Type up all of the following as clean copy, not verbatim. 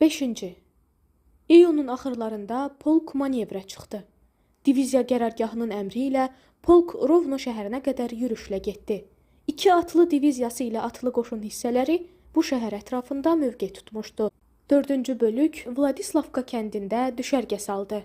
5-ci. İyunun axırlarında polk manevrə çıxdı. Diviziya qərargahının əmri ilə polk Rovno şəhərinə qədər yürüşlə getdi. 2 atlı diviziyası ilə atlı qoşun hissələri bu şəhər ətrafında mövqe tutmuşdu. 4-cü bölük Vladislavka kəndində düşərgə saldı.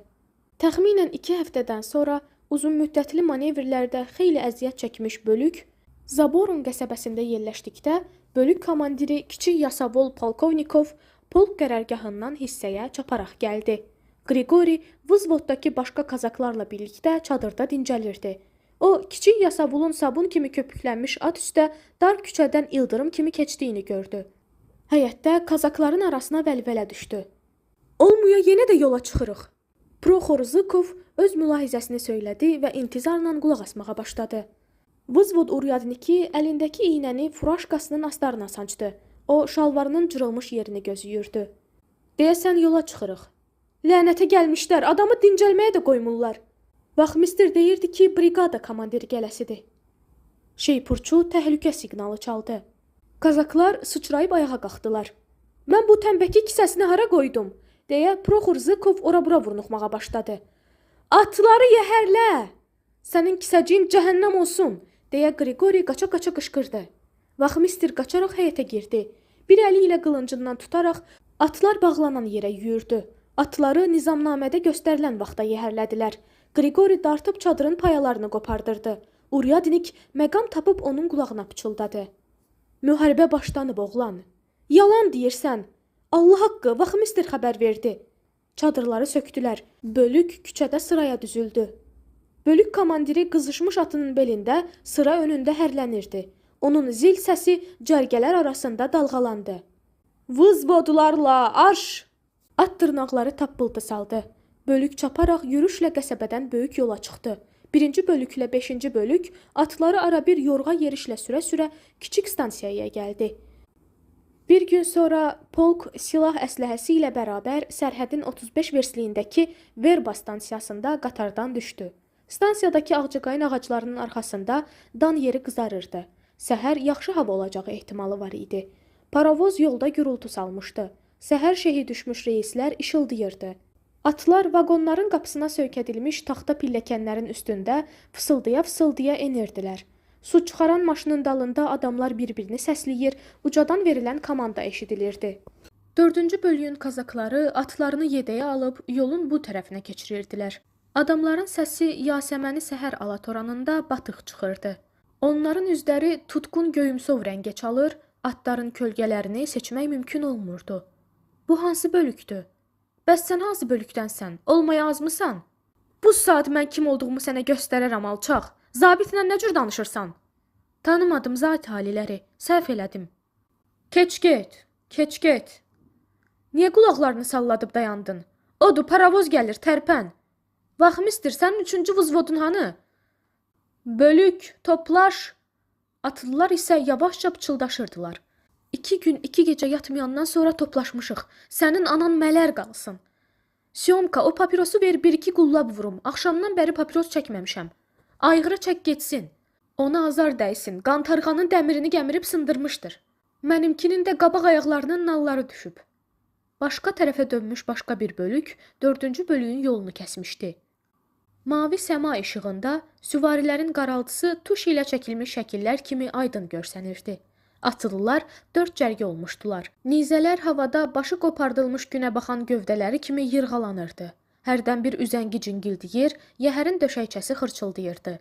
Təxminən 2 həftədən sonra uzunmüddətli manevrlərdə xeyli əziyyət çəkmiş bölük Zaborun qəsəbəsində yerləşdikdə bölük komandiri kiçik Yasavol Polkovnikov polk qərargahından hissəyə çaparaq gəldi. Qriqori vızvoddakı başqa kazaklarla birlikdə çadırda dincəlirdi. O, kiçik Yasavulun sabun kimi köpüklənmiş at üstə dar küçədən ildırım kimi keçdiyini gördü. Həyətdə kazakların arasına vəlvələ düşdü. Olmuya yenə də yola çıxırıq. Proxor Zıkov öz mülahizəsini söylədi və intizarla qulaq asmağa başladı. Vızvod uryadniki əlindəki iynəni furaşkasının astarına sancdı. O, şalvarının cırılmış yerini gözləyirdi. Deyəsən yola çıxırıq. Lənətə gəlmişlər, adamı dincəlməyə də qoymurlar. Vaxmister deyirdi ki, briqada komandiri gələsidir. Şeypurçu təhlükə siqnalı çaldı. Kazaklar sıçrayıb ayağa qalxdılar. Mən bu tənbəki kisəsini hara qoydum? Deyə Proxor Zıkov ora-bura vurnuxmağa başladı. Atları yəhərlə! Sənin kisəciyin cəhənnəm olsun! Deyə Qriqori qaça-qaça qışqırdı. Vaxmister qaçaraq həyətə girdi. Bir əli ilə qılıncından tutaraq atlar bağlanan yerə yüyürdü. Atları nizamnamədə göstərilən vaxta yəhərlədilər. Qriqori dartıb çadırın payalarını qopardırdı. Uryadnik məqam tapıb onun qulağına pıçıldadı. Müharibə başlanıb oğlan. Yalan deyirsən. Allah haqqı, vaxmister xəbər verdi. Çadırları sökdülər. Bölük küçədə sıraya düzüldü. Bölük komandiri qızışmış atının belində sıra önündə hərlənirdi. Onun zil səsi cərgələr arasında dalğalandı. Vızvodlarla arş! At dırnaqları tappıltı saldı. Bölük çaparaq yürüşlə qəsəbədən böyük yola çıxdı. 1-ci bölüklə 5-ci bölük atları arabir yorğa yerişlə sürə-sürə kiçik stansiyaya gəldi. Bir gün sonra polk silah əsləhəsi ilə bərabər sərhədin 35 versliyindəki Verba stansiyasında qatardan düşdü. Stansiyadakı ağcaqayın ağaclarının arxasında dan yeri qızarırdı. Səhər yaxşı hava olacağı ehtimalı var idi. Paravoz yolda gürultu salmışdı. Səhər şehi düşmüş reyslər işıldayırdı. Atlar vaqonların qapısına söykədilmiş taxta pilləkənlərin üstündə fısıldaya-fısıldaya enirdilər. Su çıxaran maşının dalında adamlar bir-birini səsləyir, ucadan verilən komanda eşidilirdi. 4-cü bölüyün kazakları atlarını yedəyə alıb yolun bu tərəfinə keçirirdilər. Adamların səsi Yasəməni səhər alatoranında batıq çıxırdı. Onların üzləri tutqun göyümsov rəngə çalır, atların kölgələrini seçmək mümkün olmurdu. Bu hansı bölükdür? Bəs sən hansı bölükdənsən? Olmaya azmısan? Bu saat mən kim olduğumu sənə göstərərəm alçaq. Zabitlə nə cür danışırsan? Tanımadım zat aliləri, səhv elədim. Keç get, keç get. Niyə qulaqlarını salladıb dayandın? Odur, paravoz gəlir, tərpən. Vaxmister, sənin 3-cü vızvodun hanı? Bölük, toplaş. Atlılar isə yavaşca pıçıldaşırdılar. 2 gün, 2 gecə yatmayandan sonra toplaşmışıq. Sənin anan mələr qalsın. Syomka, o papirosu ver, 1-2 qullab vurum. Axşamdan bəri papiros çəkməmişəm. Ayğırı çək getsin. Ona azar dəysin. Qantarğanın dəmirini gəmirib sındırmışdır. Mənimkinin də qabaq ayaqlarının nalları düşüb. Başqa tərəfə dönmüş başqa bir bölük 4-cü bölüyün yolunu kəsmişdi. Mavi səma işığında süvarilərin qaraltısı tuş ilə çəkilmiş şəkillər kimi aydın görsənirdi. Atlılar 4 cərgə olmuşdular. Nizələr havada başı qopardılmış günə baxan gövdələri kimi yırğalanırdı. Hərdən bir üzəngi cingildiyir, yəhərin döşəkçəsi xırçıldayırdı.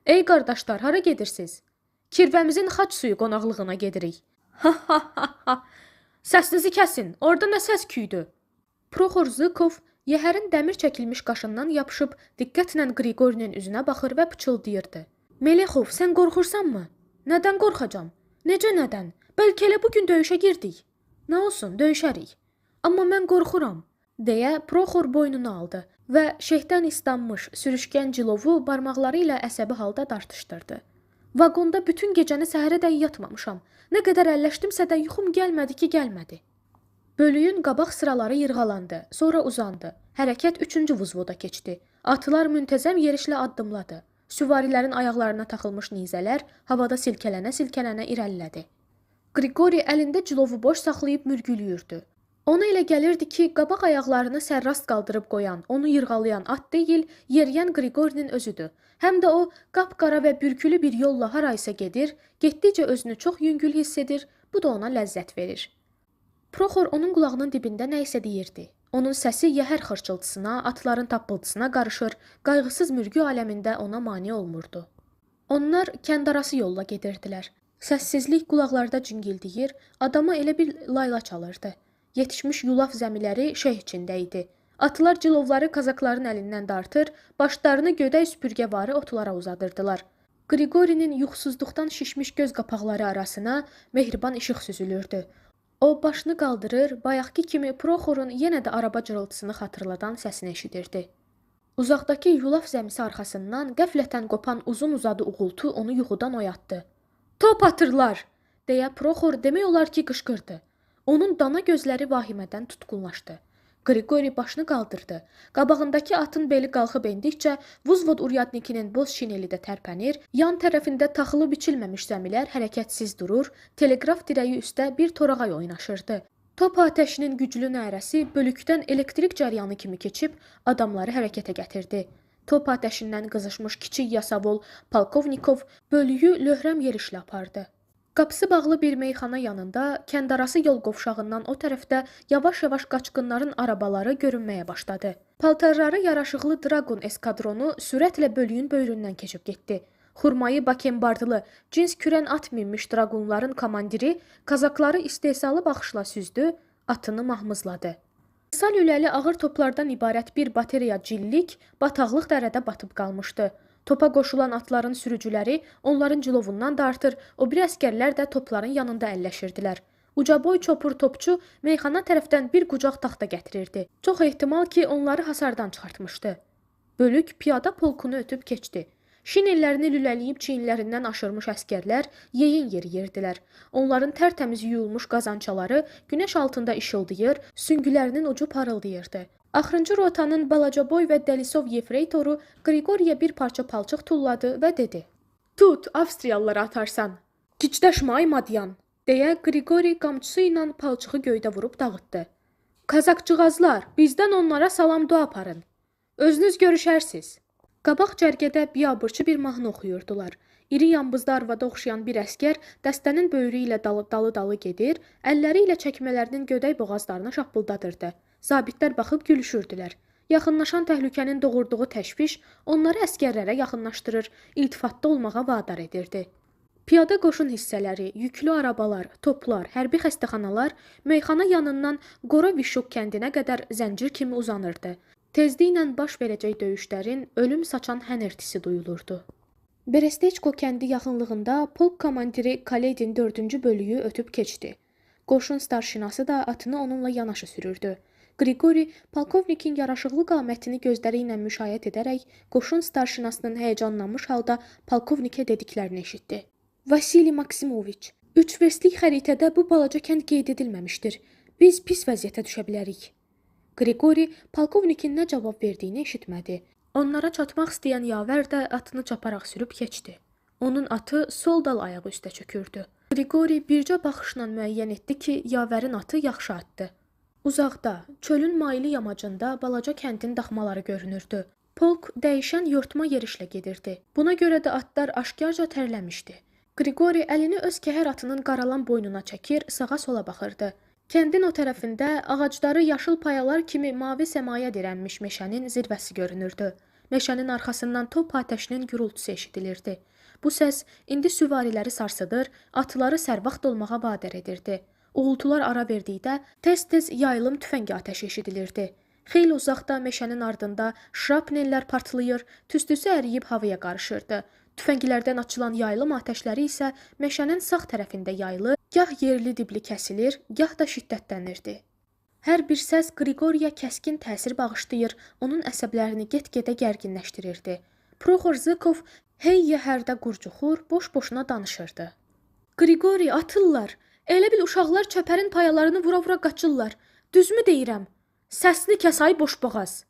Ey qardaşlar, hara gedirsiz? Kirvəmizin xaç suyu qonaqlığına gedirik. Ha ha ha ha. Səsinizi kəsin, orada nə səs küydü? Proxor Zıkov yəhərin dəmir çəkilmiş qaşından yapışıb diqqətlə Qriqorinin üzünə baxır və pıçıldayırdı. Melexov, sən qorxursanmı? Nədən qorxacam? Necə nədən? Bəlkə elə bugün döyüşə girdik. Nə olsun, döyüşərik. Amma mən qorxuram, deyə Proxor boynunu aldı və şehdən islanmış sürüşkən cilovu barmaqları ilə əsəbi halda dartışdırdı. Vaqonda bütün gecəni səhərədək yatmamışam. Nə qədər əlləşdimsə də yuxum gəlmədi ki, gəlmədi. Bölüyün qabaq sıraları yırğalandı, sonra uzandı. Hərəkət 3-cü vuzvoda keçdi. Atlar müntəzəm yerişlə addımladı. Süvarilərin ayaqlarına taxılmış nizələr havada silkələnə-silkələnə irəlilədi. Qriqori əlində cilovu boş saxlayıb mürgülüyürdü. Ona elə gəlirdi ki, qabaq ayaqlarını sərrast qaldırıb qoyan, onu yırğalayan at deyil, yeriyən Qriqorinin özüdür. Həm də o, qapqara və bürkülü bir yolla haraysa gedir, getdikcə özünü çox yüngül hiss edir, bu da ona ləzzət verir. Proxor onun qulağının dibində nə isə deyirdi. Onun səsi yəhər xırçıltısına, atların tappıltısına qarışır, qayğısız mürgü aləmində ona mane olmurdu. Onlar kəndarası yolla gedirdilər. Səssizlik qulaqlarda cingildiyir, adama elə bir layla çalırdı. Yetişmiş yulaf zəmiləri şeh içində idi. Atlar cilovları kazakların əlindən dartır, başlarını gödək süpürgəvari otlara uzadırdılar. Qriqorinin yuxusuzluqdan şişmiş göz qapaqları arasına mehriban işıq süzülürdü. O başını qaldırır, bayaqki kimi Proxorun yenə də araba cırıltısını xatırladan səsini eşidirdi. Uzaqdakı yulaf zəmisi arxasından qəflətən qopan uzun-uzadı uğultu onu yuxudan oyatdı. "Top atırlar!" deyə Proxor demək olar ki, qışqırdı. Onun dana gözləri vahimədən tutqunlaşdı. Qriqori başını qaldırdı. Qabağındakı atın beli qalxıb endikcə Vuzvod uryadnikinin boz şineli də tərpənir, yan tərəfində taxılı biçilməmiş zəmilər hərəkətsiz durur, teleqraf dirəyi üstə bir torağay oynaşırdı. Top atəşinin güclü nərəsi bölükdən elektrik cəryanı kimi keçib adamları hərəkətə gətirdi. Top atəşindən qızışmış kiçik yasavul Polkovnikov bölüyü löhrəm yerişlə apardı. Qapısı bağlı bir meyxana yanında, kəndarası yol qovşağından o tərəfdə yavaş-yavaş qaçqınların arabaları görünməyə başladı. Paltarları yaraşıqlı Dragon eskadronu sürətlə bölüyün böyründən keçib getdi. Xurmayı bakembardlı, cins kürən at minmiş draqonların komandiri kazakları istehzalı baxışla süzdü, atını mahmızladı. Qısa lüləli ağır toplardan ibarət bir batereya cillik bataqlıq dərədə batıb qalmışdı. Topa qoşulan atların sürücüləri onların cilovundan dartır, o biri əsgərlər də topların yanında əlləşirdilər. Ucaboy çopur topçu meyxana tərəfdən bir qucaq taxta gətirirdi. Çox ehtimal ki, onları hasardan çıxartmışdı. Bölük piyada polkunu ötüb keçdi. Şinellərini lülələyib çiyinlərindən aşırmış əsgərlər yeyin yeriyirdilər. Onların tərtəmiz yuyulmuş qazançaları günəş altında işıldayır, süngülərinin ucu parıldayırdı. Axırıncı rotanın balacaboy və dəlisov yefreytoru Qriqoriyə bir parça palçıq tulladı və dedi: "Tut, Avstriyalılara atarsan. Gicdəşmə ay madyan," deyə Qriqori qamçısı ilə palçığı göydə vurub dağıtdı. "Kazakcığazlar, bizdən onlara salam dua aparın. Özünüz görüşərsiz." Qabaq cərgədə biabırçı bir mahnı oxuyurdular. İri yambızlı arvada oxşayan bir əsgər dəstənin böyrü ilə dalı-dalı gedir, əlləri ilə çəkmələrinin gödək boğazlarını şappıldadırdı. Zabitlər baxıb gülüşürdülər. Yaxınlaşan təhlükənin doğurduğu təşviş onları əsgərlərə yaxınlaşdırır, iltifatda olmağa vadar edirdi. Piyada qoşun hissələri, yüklü arabalar, toplar, hərbi xəstəxanalar meyxana yanından Qorovişuk kəndinə qədər zəncir kimi uzanırdı. Tezliklə baş verəcək döyüşlərin ölüm saçan hənirtisi duyulurdu. Beresteçko kəndi yaxınlığında polk komandiri Kaledin 4-cü bölüyü ötüb keçdi. Qoşun starşinası da atını onunla yanaşı sürürdü. Qriqori polkovnikin yaraşıqlı qamətini gözləri ilə müşayiət edərək qoşun starşinasının həyəcanlanmış halda polkovnikə dediklərini eşitdi. "Vasili Maksimoviç, 3 verstlik xəritədə bu balaca kənd qeyd edilməmişdir. Biz pis vəziyyətə düşə bilərik." Qriqori polkovnikin nə cavab verdiyini eşitmədi. Onlara çatmaq istəyən yavər də atını çaparaq sürüb keçdi. Onun atı sol dal ayağı üstə çökürdü. Qriqori bircə baxışla müəyyən etdi ki, yavərin atı yaxşı atdı. Uzaqda, çölün maylı yamacında balaca kəndin daxmaları görünürdü. Polk dəyişən yortma yerişlə gedirdi. Buna görə də atlar aşkarca tərləmişdi. Qriqori əlini öz kəhər atının qaralan boynuna çəkir, sağa-sola baxırdı. Kəndin o tərəfində ağacları yaşıl payalar kimi mavi səmaya dirənmiş meşənin zirvəsi görünürdü. Meşənin arxasından top atəşinin gürultusu eşidilirdi. Bu səs indi süvariləri sarsıdır, atları sərvaxt olmağa vadar edirdi. Uğultular ara verdikdə tez-tez yaylım tüfəng atəşi eşidilirdi. Xeyli uzaqda meşənin ardında şrapnellər partlayır, tüstüsü əriyib havaya qarışırdı. Tüfənglərdən açılan yaylım atəşləri isə meşənin sağ tərəfində yayılır, gah yerli dibli kəsilir, gah da şiddətlənirdi. Hər bir səs Qriqoriyə kəskin təsir bağışlayır, onun əsəblərini get-gedə gərginləşdirirdi. Proxor Zıkov hey yəhərdə qurcuxur, boş-boşuna danışırdı. "Qriqori, atırlar! Elə bil uşaqlar çəpərin payalarını vura-vura qaçırlar. Düzmü deyirəm? Səsini kəs ay boşboğaz!"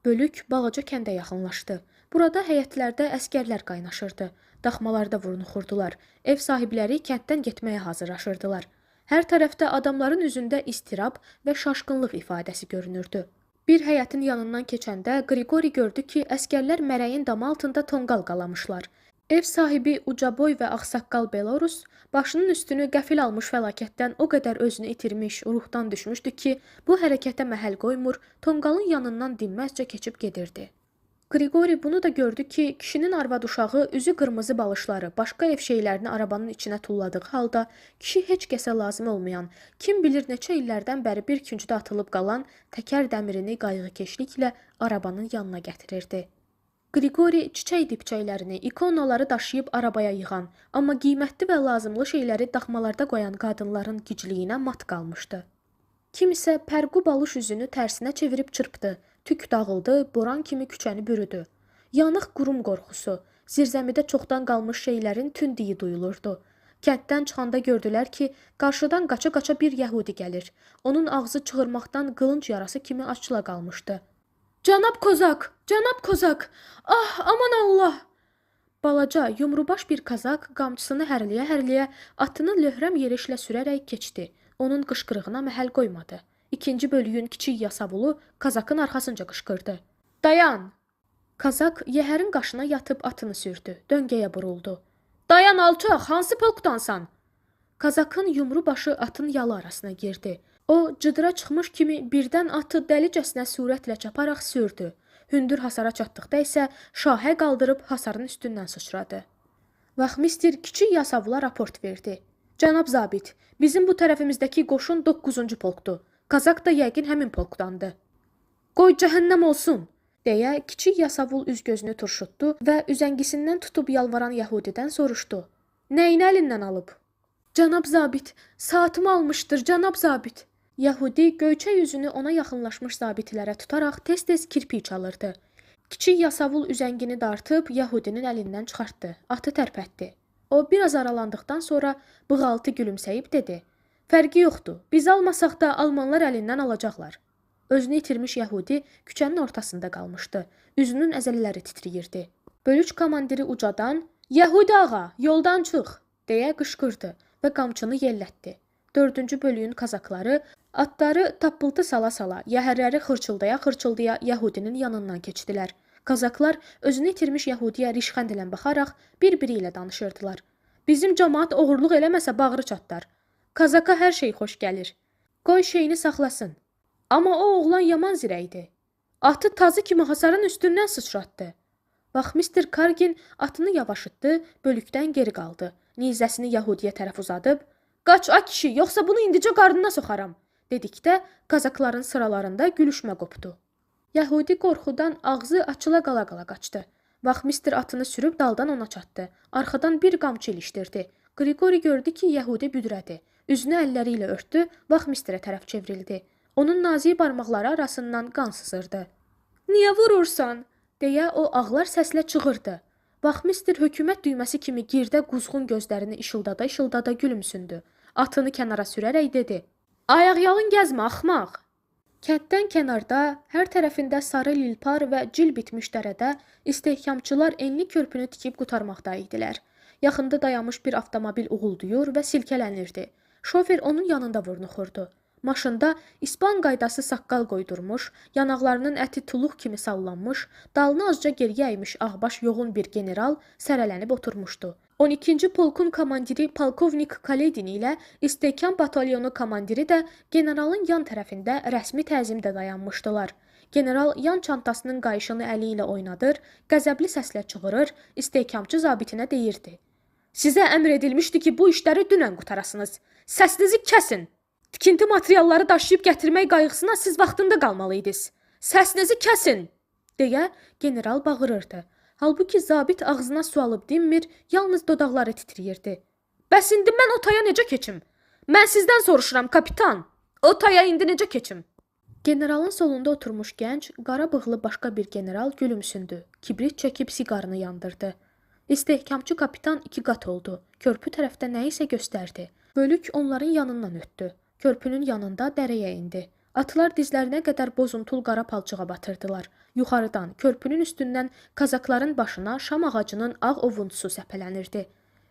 Bölük balaca kəndə yaxınlaşdı. Burada həyətlərdə əsgərlər qaynaşırdı. Daxmalarda vuruxurdular. Ev sahibləri kənddən getməyə hazırlaşırdılar. Hər tərəfdə adamların üzündə istirab və şaşqınlıq ifadəsi görünürdü. Bir həyətin yanından keçəndə Qriqori gördü ki, əsgərlər mərəyin damı altında tonqal qalamışlar. Ev sahibi ucaboy və ağsaqqal Belarus başının üstünü qəfil almış fəlakətdən o qədər özünü itirmiş, ruhdan düşmüşdü ki, bu hərəkətə məhəl qoymur, tonqalın yanından dinməzcə keçib gedirdi. Qriqori bunu da gördü ki, kişinin arvad uşağı üzü qırmızı balışları, başqa ev şeylərini arabanın içinə tulladığı halda kişi heç kəsə lazım olmayan, kim bilir neçə illərdən bəri bir küncdə atılıb qalan təkər dəmirini qayğıkeşliklə arabanın yanına gətirirdi. Qriqori çiçək dipçəklərini, ikonaları daşıyıb arabaya yığan, amma qiymətli və lazımlı şeyləri daxmalarda qoyan qadınların gicliyinə mat qalmışdı. Kimisə pərqu balış üzünü tərsinə çevirib çırpdı, tük dağıldı, boran kimi küçəni bürüdü. Yanıq qurum qorxusu, zirzəmidə çoxdan qalmış şeylərin tündiyi duyulurdu. Kənddən çıxanda gördülər ki, qarşıdan qaça-qaça bir yəhudi gəlir. Onun ağzı çığırmaqdan qılınc yarası kimi açıla qalmışdı. Cənab Kozak! Cənab Kozak! Ah, aman Allah! Balaca, yumrubaş bir kazak qamçısını hərliyə-hərliyə atını löhrəm yerişlə sürərək keçdi. Onun qışqırığına məhəl qoymadı. İkinci bölüyün kiçik yasavulu kazakın arxasınca qışqırdı. Dayan! Kazak yəhərin qaşına yatıb atını sürdü, döngəyə buruldu. Dayan alçaq, hansı polkdansan? Kazakın yumru başı atın yalı arasına girdi. O, cıdıra çıxmış kimi birdən atı dəlicəsinə sürətlə çaparaq sürdü. Hündür hasara çatdıqda isə şahə qaldırıb hasarın üstündən sıçradı. Vaxmister kiçik yasavula raport verdi. Cənab zabit, bizim bu tərəfimizdəki qoşun 9-cu polkdur. Kazak da yəqin həmin polkdandı. Qoy cəhənnəm olsun, deyə kiçik yasavul üz-gözünü turşutdu və üzəngisindən tutub yalvaran yəhudidən soruşdu. Nəyini əlindən alıb? Cənab zabit, saatımı almışdır, cənab zabit. Yəhudi göyçək üzünü ona yaxınlaşmış zabitlərə tutaraq tez-tez kirpik çalırdı. Kiçik yasavul üzəngini dartıb yəhudinin əlindən çıxartdı, atı tərpətdi. O biraz aralandıqdan sonra bığaltı gülümsəyib dedi. Fərqi yoxdur, biz almasaq da almanlar əlindən alacaqlar. Özünü itirmiş yəhudi küçənin ortasında qalmışdı. Üzünün əzələləri titriyirdi. Bölük komandiri ucadan, Yəhudi ağa, yoldan çıx, deyə qışqırdı və qamçını yellətdi. 4-cü bölüyün kazakları atları tappıltı sala-sala, yəhərləri xırçıldaya-xırçıldaya yəhudinin yanından keçdilər. Kazaklar özünü itirmiş yəhudiyə rişxənd ilə baxaraq bir-biri ilə danışırdılar. Bizim camaat oğurluq eləməsə bağrı çatlar. Kazaka hər şey xoş gəlir. Qoy şeyini saxlasın. Amma o oğlan yaman zirəkdir. Atı tazı kimi hasarın üstündən sıçratdı. Vaxmister Kargin atını yavaşıtdı, bölükdən geri qaldı. Nizəsini yəhudiyə tərəf uzadıb, Qaç, a kişi, yoxsa bunu indicə qarnına soxaram, dedikdə kazakların sıralarında gülüşmə qopdu. Yəhudi qorxudan ağzı açıla qala-qala qaçdı. Vaxmister atını sürüb daldan ona çatdı. Arxadan bir qamçı ilişdirdi. Qriqori gördü ki, yəhudi büdrədi. Üzünü əlləri ilə örtdü, vaxmisterə tərəf çevrildi. Onun nazik barmaqları arasından qan sızırdı. Niyə vurursan? Deyə o ağlar səslə çığırdı. Vaxmister hökumət düyməsi kimi girdə quzğun gözlərini işıldada-işıldada gülümsündü. Atını kənara sürərək dedi. Ayaqyalın gəzmə, axmaq! Kənddən kənarda, hər tərəfində sarı lilpar və cil bitmiş dərədə istehkamçılar enli körpünü tikib qurtarmaqda idilər. Yaxında dayanmış bir avtomobil uğulduyur və silkələnirdi. Şofer onun yanında vurnuxurdu. Maşında İspan qaydası saqqal qoydurmuş, yanaqlarının əti tuluq kimi sallanmış, dalını azca geriyə əymiş ağbaş yoğun bir general sərələnib oturmuşdu. 12-ci polkun komandiri polkovnik Kaledin ilə istehkam batalyonu komandiri də generalın yan tərəfində rəsmi təzimdə dayanmışdılar. General yan çantasının qayışını əli ilə oynadır, qəzəbli səslə çığırır, istehkamçı zabitinə deyirdi. Sizə əmr edilmişdi ki, bu işləri dünən qurtarasınız. Səsinizi kəsin! Tikinti materialları daşıyıb gətirmək qayğısına siz vaxtında qalmalıydınız. Səsinizi kəsin! Deyə general bağırırdı. Halbuki zabit ağzına su alıb dinmir, yalnız dodaqları titriyirdi. Bəs indi mən o taya necə keçim? Mən sizdən soruşuram, kapitan. O taya indi necə keçim? Generalın solunda oturmuş gənc, qara bığlı başqa bir general gülümsündü. Kibrit çəkib siqarını yandırdı. İstehkamçı kapitan iki qat oldu. Körpü tərəfdə nəyisə göstərdi. Bölük onların yanından ötdü. Körpünün yanında dərəyə indi. Atlar dizlərinə qədər bozuntul qara palçığa batırdılar. Yuxarıdan, körpünün üstündən kazakların başına şam ağacının ağ ovuntusu səpələnirdi.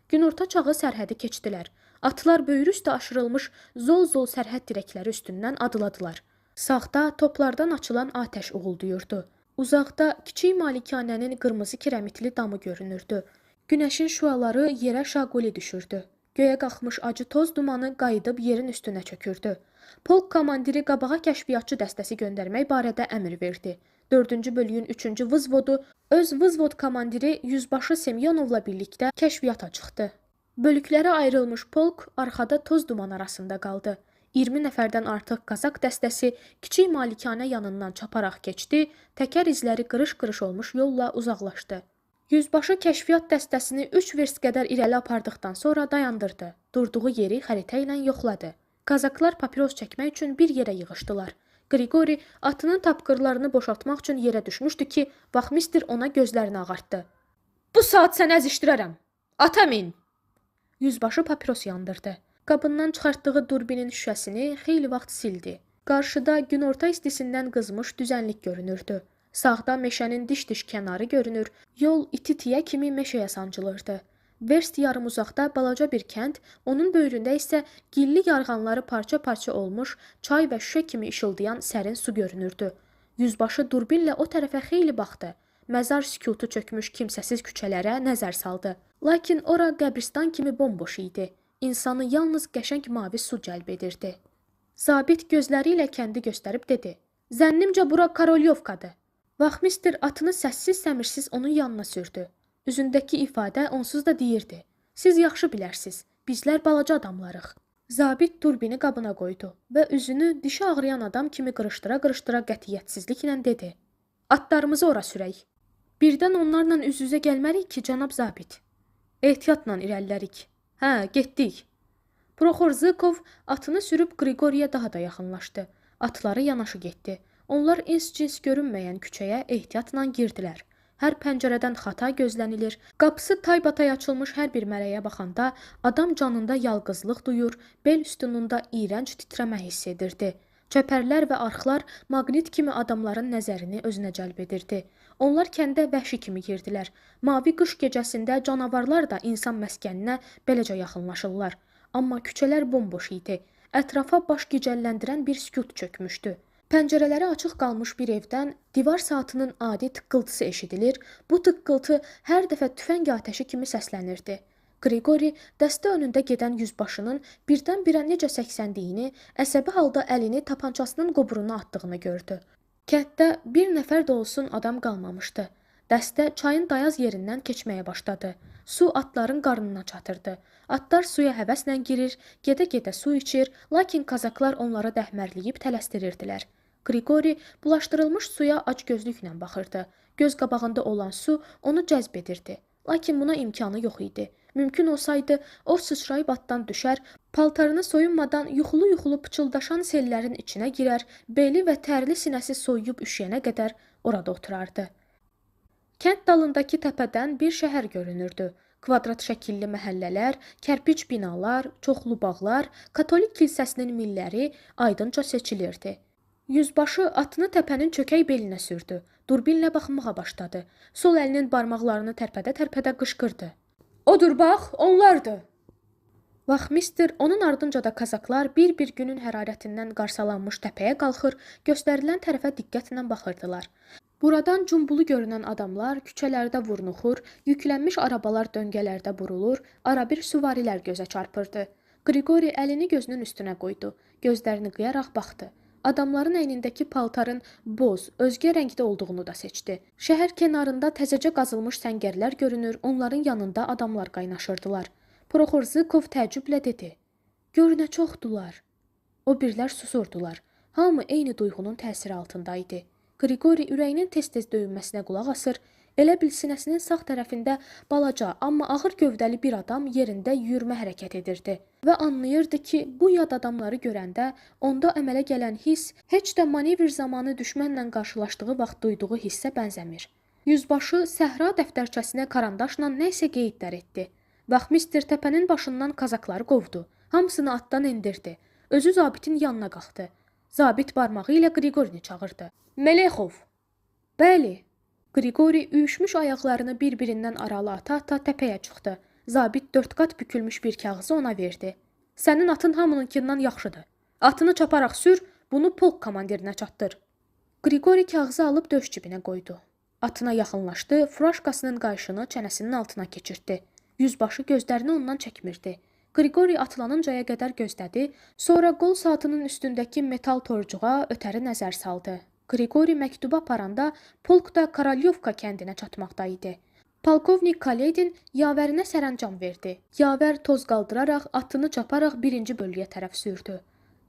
Günorta çağı sərhədi keçdilər. Atlar böyrü üstə aşırılmış zol-zol sərhəd dirəkləri üstündən adladılar. Sağda toplardan açılan atəş uğulduyurdu. Uzaqda kiçik malikanənin qırmızı kirəmitli damı görünürdü. Günəşin şüaları yerə şaquli düşürdü. Göyə qalxmış acı toz dumanı qayıdıb yerin üstünə çökürdü. Polk komandiri qabağa kəşfiyyatçı dəstəsi göndərmək barədə əmr verdi. 4-cü bölüyün 3-cü vızvodu öz vızvod komandiri yüzbaşı Semyonovla birlikdə kəşfiyyata çıxdı. Bölüklərə ayrılmış polk arxada toz duman arasında qaldı. 20 nəfərdən artıq kazak dəstəsi kiçik malikanə yanından çaparaq keçdi, təkər izləri qırış-qırış olmuş yolla uzaqlaşdı. Yüzbaşı kəşfiyyat dəstəsini 3 verst qədər irəli apardıqdan sonra dayandırdı. Durduğu yeri xəritə ilə yoxladı. Kazaklar papiros çəkmək üçün bir yerə yığışdılar. Qriqori atının tapqırlarını boşaltmaq üçün yerə düşmüşdü ki, vaxmistr ona gözlərini ağartdı. "Bu saat səni əzişdirərəm. Ata min!" Yüzbaşı papiros yandırdı. Qabından çıxartdığı durbinin şüşəsini xeyli vaxt sildi. Qarşıda günorta istisindən qızmış düzənlik görünürdü. Sağda meşənin diş-diş kənarı görünür, yol iti tiyə kimi meşəyə sancılırdı. Verst yarım uzaqda balaca bir kənd, onun böyründə isə gilli yarğanları parça-parça olmuş, çay və şüşə kimi işıldayan sərin su görünürdü. Yüzbaşı durbinlə o tərəfə xeyli baxdı. Məzar sükutu çökmüş kimsəsiz küçələrə nəzər saldı. Lakin ora qəbristan kimi bomboş idi. İnsanı yalnız qəşəng mavi su cəlb edirdi. Zabit gözləri ilə kəndi göstərib dedi: "Zənnimcə bura Korolyovkadır." Vaxmistr atını səssiz-səmirsiz onun yanına sürdü. Üzündəki ifadə onsuz da deyirdi: "Siz yaxşı bilərsiz, bizlər balaca adamlarıq." Zabit turbini qabına qoydu və üzünü dişi ağrıyan adam kimi qırışdıra-qırışdıra qətiyyətsizliklə dedi: "Atlarımızı ora sürək. Birdən onlarla üz-üzə gəlmərik ki, cənab zabit. Ehtiyatla irəlilərik. Hə, getdik." Proxor Zıkov atını sürüb Qriqoriyə daha da yaxınlaşdı. Atları yanaşı getdi. Onlar ins-cins görünməyən küçəyə ehtiyatla girdilər. Hər pəncərədən xata gözlənilir. Qapısı taybatay açılmış hər bir mərəyə baxanda adam canında yalqızlıq duyur, bel üstünunda iyrənc titrəmə hiss edirdi. Çəpərlər və arxlar maqnit kimi adamların nəzərini özünə cəlb edirdi. Onlar kəndə vəhşi kimi girdilər. Mavi qış gecəsində canavarlar da insan məskəninə beləcə yaxınlaşırlar. Amma küçələr bomboş idi. Ətrafa baş gicəlləndirən bir sükut çökmüşdü. Pəncərələri açıq qalmış bir evdən divar saatının adi tıqqıltısı eşidilir, bu tıqqıltı hər dəfə tüfəng atəşi kimi səslənirdi. Qriqori dəstə önündə gedən yüzbaşının birdən-birə necə səksəndiyini, əsəbi halda əlini tapançasının qoburuna atdığını gördü. Kənddə bir nəfər də olsun adam qalmamışdı. Dəstə çayın dayaz yerindən keçməyə başladı. Su atların qarnına çatırdı. Atlar suya həvəslə girir, gedə-gedə su içir, lakin kazaklar onları dəhmərləyib tələsdirirdilər. Qriqori bulaşdırılmış suya acgözlüklə baxırdı. Göz qabağında olan su onu cəzb edirdi. Lakin buna imkanı yox idi. Mümkün olsaydı, o sıçrayıb atdan düşər, paltarını soyunmadan yuxulu-yuxulu pıçıldaşan sellərin içinə girər, beli və tərli sinəsi soyuyub üşüyənə qədər orada oturardı. Kənd dalındakı təpədən bir şəhər görünürdü. Kvadrat şəkilli məhəllələr, kərpic binalar, çoxlu bağlar, katolik kilsəsinin milləri aydınca seçilirdi. Yüzbaşı atını təpənin çökək belinə sürdü. Durbinlə baxmağa başladı. Sol əlinin barmaqlarını tərpədə-tərpədə qışqırdı. "Odur bax, onlardır!" Vaxmistr, onun ardınca da kazaklar bir-bir günün hərarətindən qarsalanmış təpəyə qalxır, göstərilən tərəfə diqqətlə baxırdılar. Buradan cumbulu görünən adamlar küçələrdə vurnuxur, yüklənmiş arabalar döngələrdə burulur, arabir süvarilər gözə çarpırdı. Qriqori əlini gözünün üstünə qoydu, gözlərini qıyaraq baxdı. Adamların əynindəki paltarın boz, özgə rəngdə olduğunu da seçdi. Şəhər kənarında təzəcə qazılmış səngərlər görünür, onların yanında adamlar qaynaşırdılar. Proxor Zıkov təəccüblə dedi: "Gör nə çoxdular." O birlər susurdular. Hamı eyni duyğunun təsiri altında idi. Qriqori ürəyinin tez-tez döyünməsinə qulaq asır, elə bil sinəsinin sağ tərəfində balaca, amma ağır gövdəli bir adam yerində yürümə hərəkət edirdi və anlayırdı ki, bu yad adamları görəndə onda əmələ gələn hiss heç də manevr zamanı düşmənlə qarşılaşdığı vaxt duyduğu hissə bənzəmir. Yüzbaşı səhra dəftərçəsinə karandaşla nə isə qeydlər etdi. Vaxmistr təpənin başından kazakları qovdu. Hamısını atdan endirdi. Özü zabitin yanına qalxdı. Zabit barmağı ilə Qriqorini çağırdı. "Melexov!" "Bəli." Qriqori üşümüş ayaqlarını bir-birindən aralı ata-ata təpəyə çıxdı. Zabit dörd qat bükülmüş bir kağızı ona verdi. Sənin atın hamınınkindən yaxşıdır. Atını çaparaq sür, bunu polk komandirinə çatdır. Qriqori kağızı alıb döş cibinə qoydu. Atına yaxınlaşdı, furaşkasının qayışını çənəsinin altına keçirtdi. Yüzbaşı gözlərini ondan çəkmirdi. Qriqori atılanıncaya qədər gözlədi, sonra qol saatının üstündəki metal torcuğa ötəri nəzər saldı. Qriqori məktubu aparanda polk da Korolyovka kəndinə çatmaqda idi. Polkovnik Kaledin yavərinə sərəncam verdi. Yavər toz qaldıraraq atını çaparaq birinci bölüyə tərəf sürdü.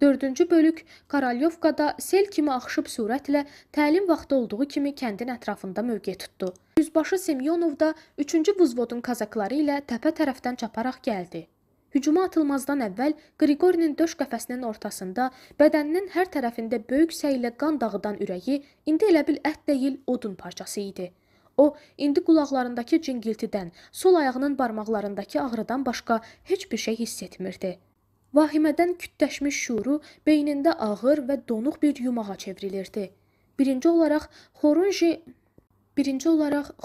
Dördüncü bölük Korolyovkada sel kimi axışıb sürətlə təlim vaxtı olduğu kimi kəndin ətrafında mövqe tutdu. Yüzbaşı Semyonov da 3-cü vuzvodun kazakları ilə təpə tərəfdən çaparaq gəldi. Hücuma atılmazdan əvvəl Qriqorinin döş qəfəsinin ortasında bədəninin hər tərəfində böyük səylə qan dağıdan ürəyi indi elə bil ət deyil, odun parçası idi. O, indi qulaqlarındakı cingiltidən, sol ayağının barmaqlarındakı ağrıdan başqa heç bir şey hiss etmirdi. Vahimədən kütləşmiş şuuru beynində ağır və donuq bir yumağa çevrilirdi. Birinci olaraq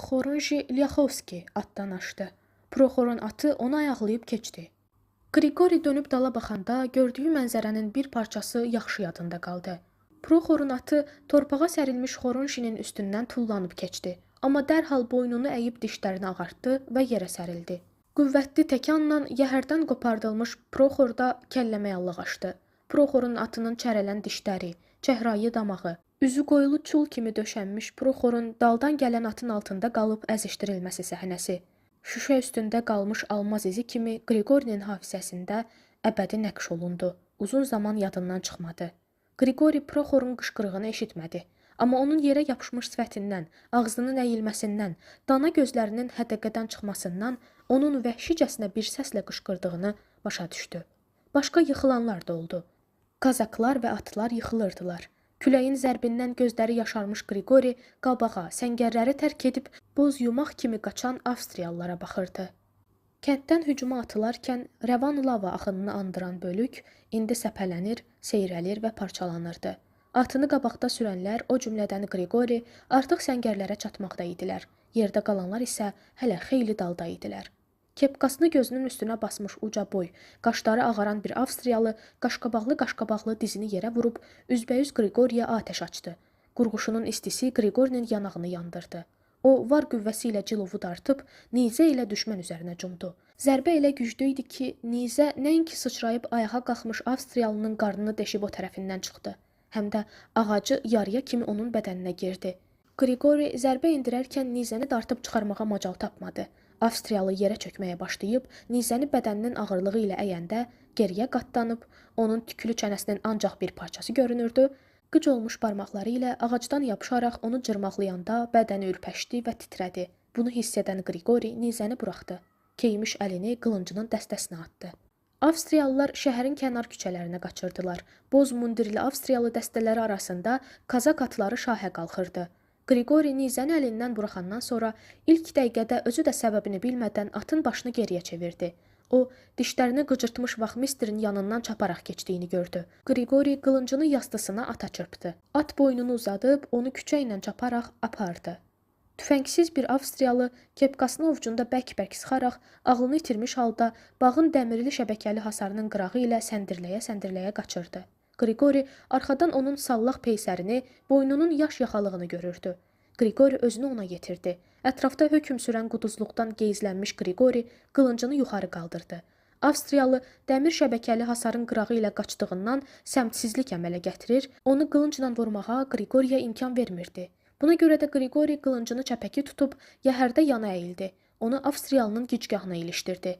Xorunji Lyaxovski atdan aşdı. Proxorun atı onu ayaqlayıb keçdi. Qriqori dönüb dala baxanda gördüyü mənzərənin bir parçası yaxşı yadında qaldı. Proxorun atı torpağa sərilmiş Xorunjinin üstündən tullanıb keçdi. Amma dərhal boynunu əyib dişlərini ağartdı və yerə sərildi. Qüvvətli təkanla yəhərdən qopardılmış Proxor da kəlləməyallıq açdı. Proxorun atının çərələn dişləri, çəhrayı damağı, üzü qoyulu çul kimi döşənmiş Proxorun daldan gələn atın altında qalıb əzişdirilməsi səhnəsi. Şüşə üstündə qalmış almaz izi kimi Qriqorinin hafizəsində əbədi nəqş olundu. Uzun zaman yadından çıxmadı. Qriqori Proxorun qışqırığını eşitmədi. Amma onun yerə yapışmış sifətindən, ağzının əyilməsindən, dana gözlərinin hədəqədən çıxmasından onun vəhşicəsinə bir səslə qışqırdığını başa düşdü. Başqa yıxılanlar da oldu. Kazaklar və atlar yıxılırdılar. Küləyin zərbindən gözləri yaşarmış Qriqori qabağa, səngərləri tərk edib boz yumaq kimi qaçan Avstriyalılara baxırdı. Kənddən hücuma atılarkən rəvan lava axınını andıran bölük indi səpələnir, seyrəlir və parçalanırdı. Atını qabaqda sürənlər, o cümlədən Qriqori, artıq səngərlərə çatmaqda idilər. Yerdə qalanlar isə hələ xeyli dalda idilər. Kepkasını gözünün üstünə basmış uca boy, qaşları ağaran bir Avstriyalı qaşqabaqlı-qaşqabaqlı dizini yerə vurub üzbəyüz Qriqoriyə atəş açdı. Qurğuşunun istisi Qriqorinin yanağını yandırdı. O, var qüvvəsi ilə cilovu dartıb, nizə ilə düşmən üzərinə cumdu. Zərbə elə güclü idi ki, nizə nəinki sıçrayıb ayağa qalxmış Avstriyalının qarnını deşib o tərəfindən çıxdı. Həm də ağacı yarıya kimi onun bədəninə girdi. Qriqori zərbə endirərkən nizəni dartıb çıxarmağa macal tapmadı. Avstriyalı yerə çökməyə başlayıb, nizəni bədəninin ağırlığı ilə əyəndə geriyə qatlanıb, onun tüklü çənəsinin ancaq bir parçası görünürdü. Qıc olmuş barmaqları ilə ağacdan yapışaraq onu cırmaqlayanda bədəni ürpəşdi və titrədi. Bunu hiss edən Qriqori nizəni buraxdı. Keymiş əlini qılıncının dəstəsinə atdı. Avstriyalılar şəhərin kənar küçələrinə qaçırdılar. Boz mundirli Avstriyalı dəstələri arasında kazak atları şahə qalxırdı. Qriqori nizəni əlindən buraxandan sonra ilk dəqiqədə özü də səbəbini bilmədən atın başını geriyə çevirdi. O, dişlərini qıcırtmış vaxmistrin yanından çaparaq keçdiyini gördü. Qriqori qılıncını yastısına ata çırpdı. At boynunu uzadıb onu küçə ilə çaparaq apardı. Tüfəngsiz bir Avstriyalı kepkasını ovcunda bərk-bərk sıxaraq ağlını itirmiş halda bağın dəmirli şəbəkəli hasarının qırağı ilə səndirləyə-səndirləyə qaçırdı. Qriqori arxadan onun sallaq peysərini, boynunun yaş yaxalığını görürdü. Qriqori özünü ona yetirdi. Ətrafda hökm sürən quduzluqdan geyzlənmiş Qriqori qılıncını yuxarı qaldırdı. Avstriyalı dəmir şəbəkəli hasarın qırağı ilə qaçdığından səmtsizlik əmələ gətirir, onu qılıncla vurmağa Qriqoriyə imkan vermirdi. Buna görə də Qriqori qılıncını çəpəki tutub yəhərdə yana əyildi. Onu Avstriyalının gicgahına ilişdirdi.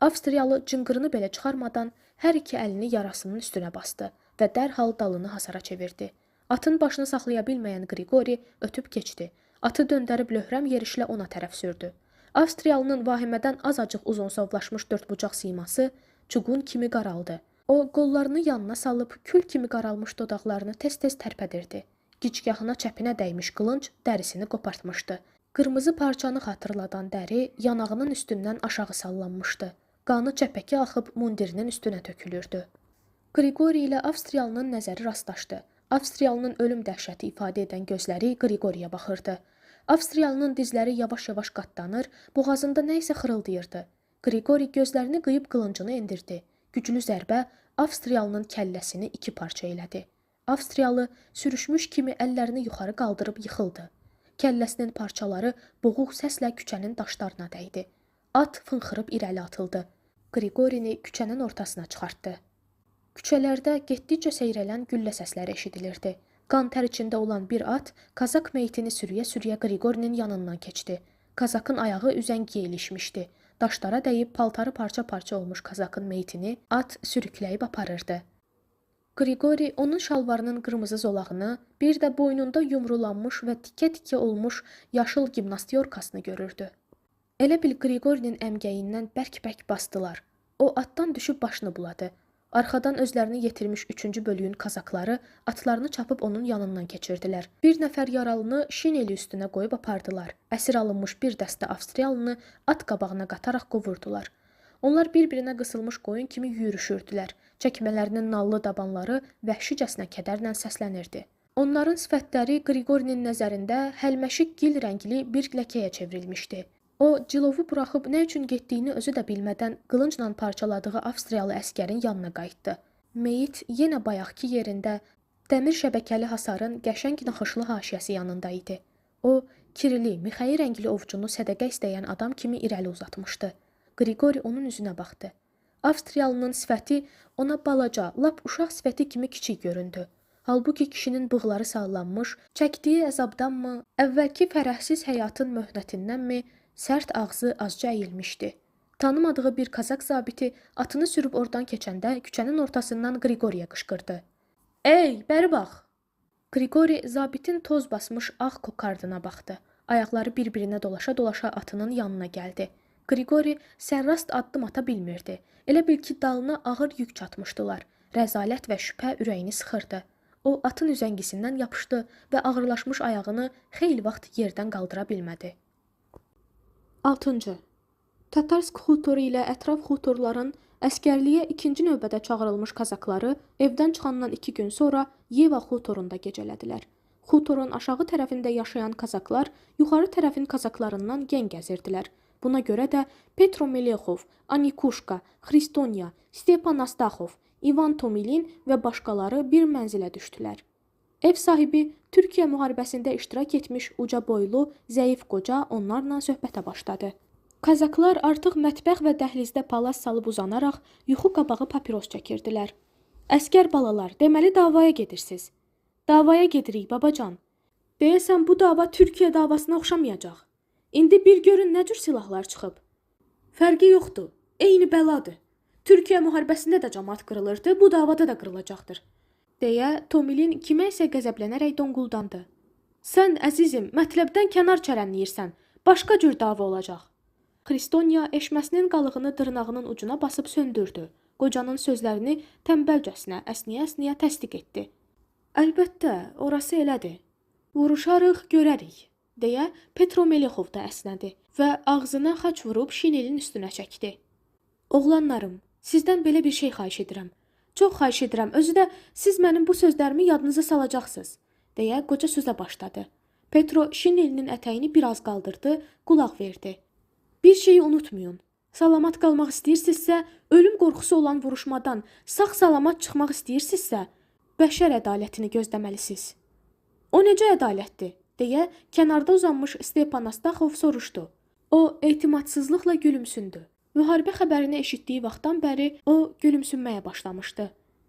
Avstriyalı cınqırını belə çıxarmadan hər iki əlini yarasının üstünə bastı və dərhal dalını hasara çevirdi. Atın başını saxlaya bilməyən Qriqori ötüb keçdi. Atı döndərib löhrəm yerişlə ona tərəf sürdü. Avstriyalının vahimədən azacıq uzunsovlaşmış dördbucaq siması çuqun kimi qaraldı. O, qollarını yanına salıb kül kimi qaralmış dodaqlarını tez-tez tərpədirdi. Gicgahına çəpinə dəymiş qılınc dərisini qopartmışdı. Qırmızı parçanı xatırladan dəri yanağının üstündən aşağı sallanmışdı. Qanı çəpəki axıb mundirinin üstünə tökülürdü. Qriqori ilə Avstriyalının nəzəri rastlaşdı. Avstriyalının ölüm dəhşəti ifadə edən gözləri Qriqoriyə baxırdı. Avstriyalının dizləri yavaş-yavaş qatlanır, boğazında nə isə xırıldayırdı. Qriqori gözlərini qıyıb qılıncını endirdi. Güclü zərbə Avstriyalının kəlləsini iki parça elədi. Avstriyalı sürüşmüş kimi əllərini yuxarı qaldırıb yıxıldı. Kəlləsinin parçaları boğuq səslə küçənin daşlarına dəydi. At fınxırıb irəli atıldı. Qrigorini küçənin ortasına çıxartdı. Küçələrdə getdikcə seyrələn güllə səsləri eşidilirdi. Qan tər içində olan bir at kazak meyitini sürüyə-sürüyə Qriqorinin yanından keçdi. Kazakın ayağı üzəngiyə ilişmişdi. Daşlara dəyib paltarı parça-parça olmuş kazakın meyitini at sürükləyib aparırdı. Qriqori onun şalvarının qırmızı zolağını, bir də boynunda yumrulanmış və tikə-tikə olmuş yaşıl gimnastyorkasını görürdü. Elə bil Qriqorinin əmgəyindən bərk-bərk basdılar. O atdan düşüb başını buladı. Arxadan özlərini yetirmiş 3-cü bölüyün kazakları atlarını çapıb onun yanından keçirdilər. Bir nəfər yaralını şineli üstünə qoyub apardılar. Əsir alınmış bir dəstə Avstriyalını at qabağına qataraq qovurdular. Onlar bir-birinə qısılmış qoyun kimi yürüşürdülər. Çəkmələrinin nallı dabanları vəhşicəsinə kədərlə səslənirdi. Onların sifətləri Qriqorinin nəzərində həlməşik gil rəngli bir ləkəyə çevrilmişdi. O, cilovu buraxıb nə üçün getdiyini özü də bilmədən qılıncla parçaladığı Avstriyalı əskərin yanına qayıtdı. Meyit yenə bayaqki yerində dəmir şəbəkəli hasarın qəşəng naxışlı haşiyəsi yanında idi. O, kirli, mixəyi rəngli ovcunu sədəqə istəyən adam kimi irəli uzatmışdı. Qriqori onun üzünə baxdı. Avstriyalının sifəti ona balaca, lap uşaq sifəti kimi kiçik göründü. Halbuki kişinin bığları sallanmış, çəkdiyi əzabdanmı, əvvəlki fərəhsiz həyatın möhnətindənmi sərt ağzı azca əyilmişdi. Tanımadığı bir kazak zabiti atını sürüb oradan keçəndə küçənin ortasından Qriqoriyə qışqırdı. "Ey, bəri bax!" Qriqori zabitin toz basmış ağ kokardına baxdı. Ayaqları bir-birinə dolaşa-dolaşa atının yanına gəldi. Qriqori sərrast addım ata bilmirdi. Elə bil ki, dalına ağır yük çatmışdılar. Rəzalət və şübhə ürəyini sıxırdı. O, atın üzəngisindən yapışdı və ağırlaşmış ayağını xeyli vaxt yerdən qaldıra bilmədi. 6. Tatarsk xutoru ilə ətraf xutorların əsgərliyə ikinci növbədə çağırılmış kazakları evdən çıxandan 2 gün sonra Yeva xutorunda gecələdilər. Xutorun aşağı tərəfində yaşayan kazaklar yuxarı tərəfin kazaklarından gen gəzirdilər. Buna görə də Petro Melexov, Anikushka, Xristonya, Stepan Astaxov, İvan Tomilin və başqaları bir mənzilə düşdülər. Ev sahibi Türkiyə müharibəsində iştirak etmiş uca boylu, zəif qoca onlarla söhbətə başladı. Kazaklar artıq mətbəx və dəhlizdə palas salıb uzanaraq yuxu qabağı papiros çəkirdilər. Əskər balalar, deməli davaya gedirsiz. Davaya gedirik, babacan. Deyəsən bu dava Türkiyə davasına oxşamayacaq. İndi bir görün nə cür silahlar çıxıb. Fərqi yoxdur, eyni bəladır. Türkiyə müharibəsində də camaat qırılırdı, bu davada da qırılacaqdır, deyə Tomilin kimə isə qəzəblənərək donquldandı. Sən, əzizim, mətləbdən kənar çərənləyirsən, başqa cür dava olacaq. Xristonya eşməsinin qalığını dırnağının ucuna basıb söndürdü. Qocanın sözlərini tənbəlcəsinə, əsniyə-əsniyə təsdiq etdi. Əlbəttə, orası elədir. Vuruşarıq, görərik, deyə Petro Melexov da əsnədi və ağzına xaç vurub şinelin üstünə çəkdi. Oğlanlarım, sizdən belə bir şey xahiş edirəm. Çox xahiş edirəm, özü də siz mənim bu sözlərimi yadınıza salacaqsınız, deyə qoca sözə başladı. Petro şinelinin ətəyini biraz qaldırdı, qulaq verdi. Bir şeyi unutmayın. Salamat qalmaq istəyirsinizsə, ölüm qorxusu olan vuruşmadan sağ-salamat çıxmaq istəyirsinizsə, bəşər ədalətini gözləməlisiniz. O necə ədalətdir? Deyə kənarda uzanmış Stepan Astaxov soruşdu. O etimadsızlıqla gülümsündü. Müharibə xəbərini eşitdiyi vaxtdan bəri o gülümsünməyə başlamışdı.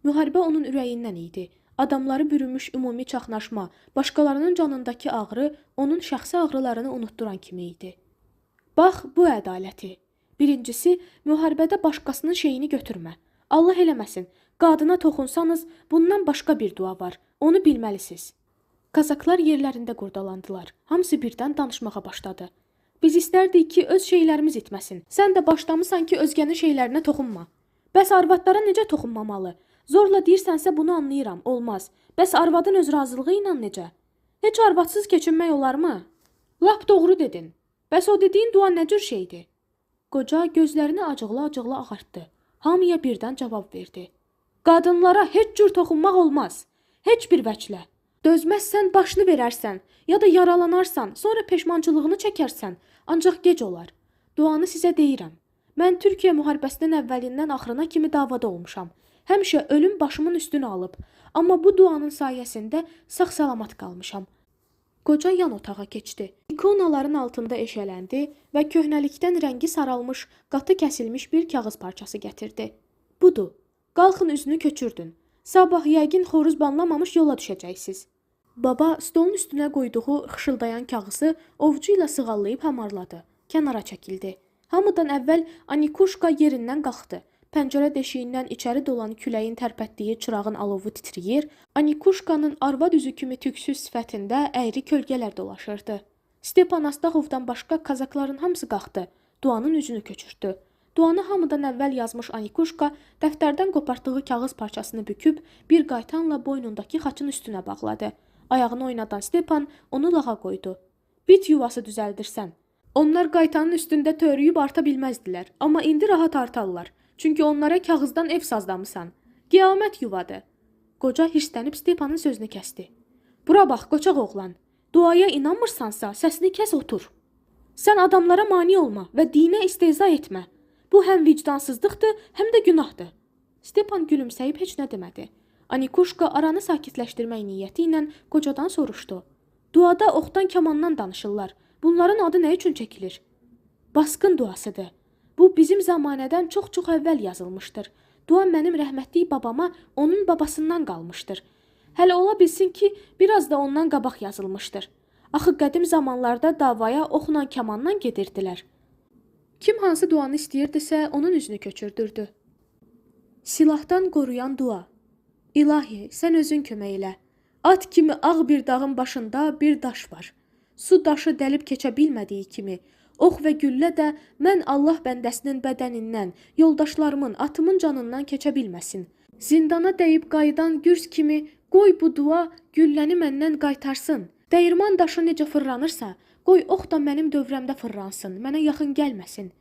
Müharibə onun ürəyindən idi. Adamları bürümüş ümumi çaxnaşma, başqalarının canındakı ağrı onun şəxsi ağrılarını unutduran kimi idi. Bax, bu ədaləti. Birincisi, müharibədə başqasının şeyini götürmə. Allah eləməsin, qadına toxunsanız, bundan başqa bir dua var. Onu bilməlisiniz. Kazaklar yerlərində qurdalandılar. Hamısı birdən danışmağa başladı. Biz istərdik ki, öz şeylərimiz itməsin. Sən də başlamısan ki, özgənin şeylərinə toxunma. Bəs arvadlara necə toxunmamalı? Zorla deyirsənsə bunu anlayıram, olmaz. Bəs arvadın öz razılığı ilə necə? Heç arvadsız keçinmək olarmı? Lap doğru dedin. Bəs o dediyin dua nə cür şeydir? Qoca gözlərini acıqla-acıqla ağartdı. Hamıya birdən cavab verdi. Qadınlara heç cür toxunmaq olmaz. Heç bir vəclə. Dözməzsən, başını verərsən, ya da yaralanarsan, sonra peşmançılığını çəkərsən, ancaq gec olar. Duanı sizə deyirəm. Mən Türkiyə müharibəsinin əvvəlindən axırına kimi davada olmuşam. Həmişə ölüm başımın üstünə alıb. Amma bu duanın sayəsində sağ-salamat qalmışam. Qoca yan otağa keçdi. İkonaların altında eşələndi və köhnəlikdən rəngi saralmış, qatı kəsilmiş bir kağız parçası gətirdi. Budur. Qalxın üzünü köçürdün. Sabah yəqin xoruz banlamamış yola düşəcəksiniz. Baba stolun üstünə qoyduğu xışıldayan kağızı ovcu ilə sığallayıb hamarladı. Kənara çəkildi. Hamıdan əvvəl Anikuşka yerindən qalxdı. Pəncərə deşiyindən içəri dolan küləyin tərpətdiyi çırağın alovu titrəyir, Anikuşkanın arvad üzü kimi tüksüz sifətində əyri kölgələr dolaşırdı. Stepan Astaxovdan başqa kazakların hamısı qalxdı. Duanın üzünü köçürtdü. Duanı hamıdan əvvəl yazmış Anikuşka dəftərdən qopartdığı kağız parçasını büküb bir qaytanla boynundakı xaçın üstünə bağladı. Ayağını oynadan Stepan onu lağa qoydu. Bit yuvası düzəldirsən. Onlar qaytanın üstündə törüyüb arta bilməzdilər, amma indi rahat artarlar. Çünki onlara kağızdan ev sazlamısan. Qiyamət yuvadır. Qoca hirslənib Stepanın sözünü kəsdi. Bura bax, qoçaq oğlan. Duaya inanmırsansa, səsini kəs otur. Sən adamlara mane olma və dinə istehza etmə. Bu həm vicdansızlıqdır, həm də günahdır. Stepan gülümsəyib heç nə demədi. Anikuşka aranı sakitləşdirmək niyyəti ilə qocadan soruşdu. Duada oxdan kamandan danışırlar. Bunların adı nə üçün çəkilir? Basqın duasıdır. Bu bizim zəmanədən çox-çox əvvəl yazılmışdır. Dua mənim rəhmətlik babama onun babasından qalmışdır. Hələ ola bilsin ki, biraz da ondan qabaq yazılmışdır. Axı qədim zamanlarda davaya oxla kamandan gedirdilər. Kim hansı duanı istəyirdisə, onun üzünü köçürdürdü. Silahdan qoruyan dua. İlahi, sən özün kömək elə. At kimi ağ bir dağın başında bir daş var. Su daşı dəlib keçə bilmədiyi kimi, ox və güllə də mən Allah bəndəsinin bədənindən, yoldaşlarımın, atımın canından keçə bilməsin. Zindana dəyib qayıdan gürs kimi qoy bu dua gülləni məndən qaytarsın. Dəyirman daşı necə fırlanırsa, qoy ox da mənim dövrəmdə fırlansın, mənə yaxın gəlməsin.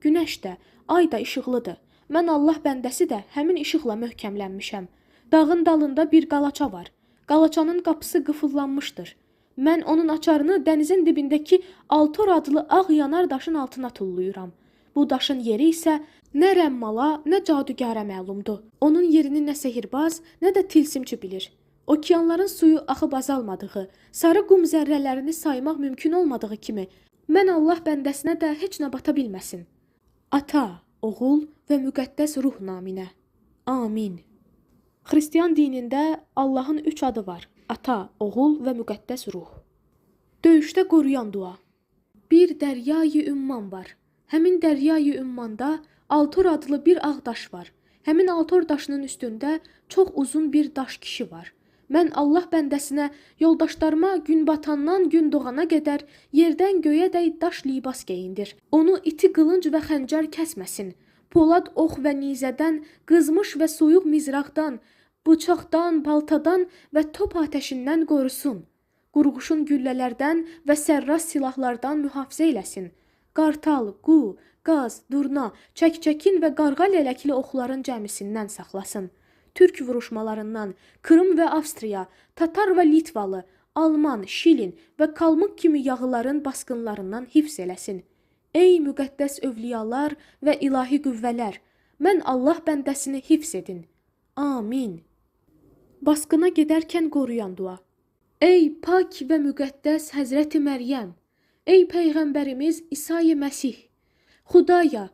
Günəş də, ay da işıqlıdır. Mən Allah bəndəsi də həmin işıqla möhkəmlənmişəm. Dağın dalında bir qalaça var. Qalaçanın qapısı qıfıllanmışdır. Mən onun açarını dənizin dibindəki Altor adlı ağ yanar daşın altına tulluyuram. Bu daşın yeri isə nə rəmmala, nə cadugara məlumdur. Onun yerini nə sehirbaz, nə də tilsimçi bilir. Okeanların suyu axıb azalmadığı, sarı qum zərrələrini saymaq mümkün olmadığı kimi, mən Allah bəndəsinə də heç nə bata bilməsin. Ata, oğul və müqəddəs ruh naminə. Amin. Xristian dinində Allahın 3 adı var. Ata, oğul və müqəddəs ruh. Döyüşdə qoruyan dua. Bir dəryayı ümman var. Həmin dəryayı ümmanda Altor adlı bir ağ daş var. Həmin Altor daşının üstündə çox uzun bir daş kişi var. Mən Allah bəndəsinə, yoldaşlarıma gün batandan gün doğana qədər yerdən göyə dək daş libas geyindir. Onu iti qılınc və xəncər kəsməsin. Polad ox və nizədən, qızmış və soyuq mizraqdan, bıçaqdan, baltadan və top atəşindən qorusun. Qurğuşun güllələrdən və sərras silahlardan mühafizə eləsin. Qartal, qu, qaz, durna, çəkçəkin və qarğa lələkli oxların cəmisindən saxlasın. Türk vuruşmalarından, Krım və Avstriya, Tatar və Litvalı, Alman, Şilin və Kalmık kimi yağıların basqınlarından hifz eləsin. Ey müqəddəs övliyalar və ilahi qüvvələr, mən Allah bəndəsini hifz edin. Amin. Basqına gedərkən qoruyan dua. Ey pak və müqəddəs Həzrəti Məryəm, ey Peyğəmbərimiz İsa-i Məsih, Xudaya,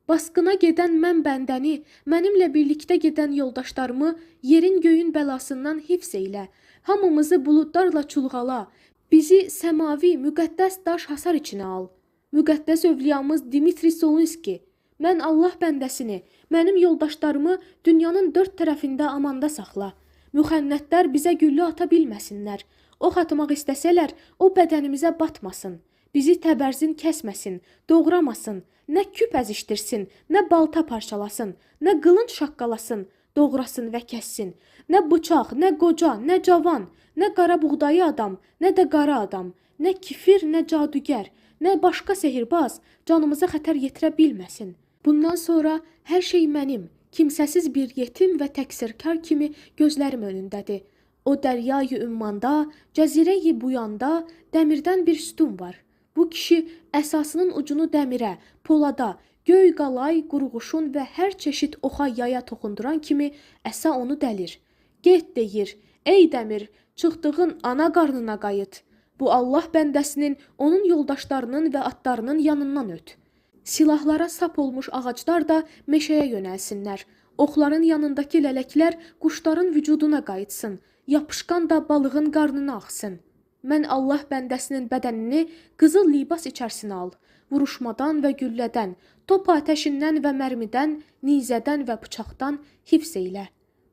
basqına gedən mən bəndəni, mənimlə birlikdə gedən yoldaşlarımı yerin göyün bəlasından hifz eylə, hamımızı buludlarla çulğala, bizi səmavi müqəddəs daş hasar içinə al. Müqəddəs övliyamız Dimitri Solunski, mən Allah bəndəsini, mənim yoldaşlarımı dünyanın dörd tərəfində amanda saxla. Müxənnətlər bizə güllə ata bilməsinlər. Ox atmaq istəsələr, o bədənimizə batmasın. Bizi təbərzin kəsməsin, doğramasın, nə küp əzişdirsin, nə balta parçalasın, nə qılınc şaqqalasın, doğrasın və kəssin. Nə bıçaq, nə qoca, nə cavan, nə qara buğdayı adam, nə də qara adam, nə kifir, nə cadugər, nə başqa sehirbaz canımıza xətər yetirə bilməsin. Bundan sonra hər şey mənim, kimsəsiz bir yetim və təqsirkar kimi gözlərim önündədir. O dəryayı ümmanda, cəzirəyi buyanda dəmirdən bir sütun var. Bu kişi əsasının ucunu dəmirə, polada, Göy qalay, qurğuşun və hər çeşid oxa yaya toxunduran kimi əsa onu dəlir. Get deyir, ey dəmir, çıxdığın ana qarnına qayıt. Bu Allah bəndəsinin, onun yoldaşlarının və atlarının yanından öt. Silahlara sap olmuş ağaclar da meşəyə yönəlsinlər. Oxların yanındakı lələklər quşların vücuduna qayıtsın. Yapışqan da balığın qarnına axsın. Mən Allah bəndəsinin bədənini qızıl libas içərisinə al. Vuruşmadan və güllədən, top atəşindən və mərmidən, nizədən və bıçaqdan hifz eylə.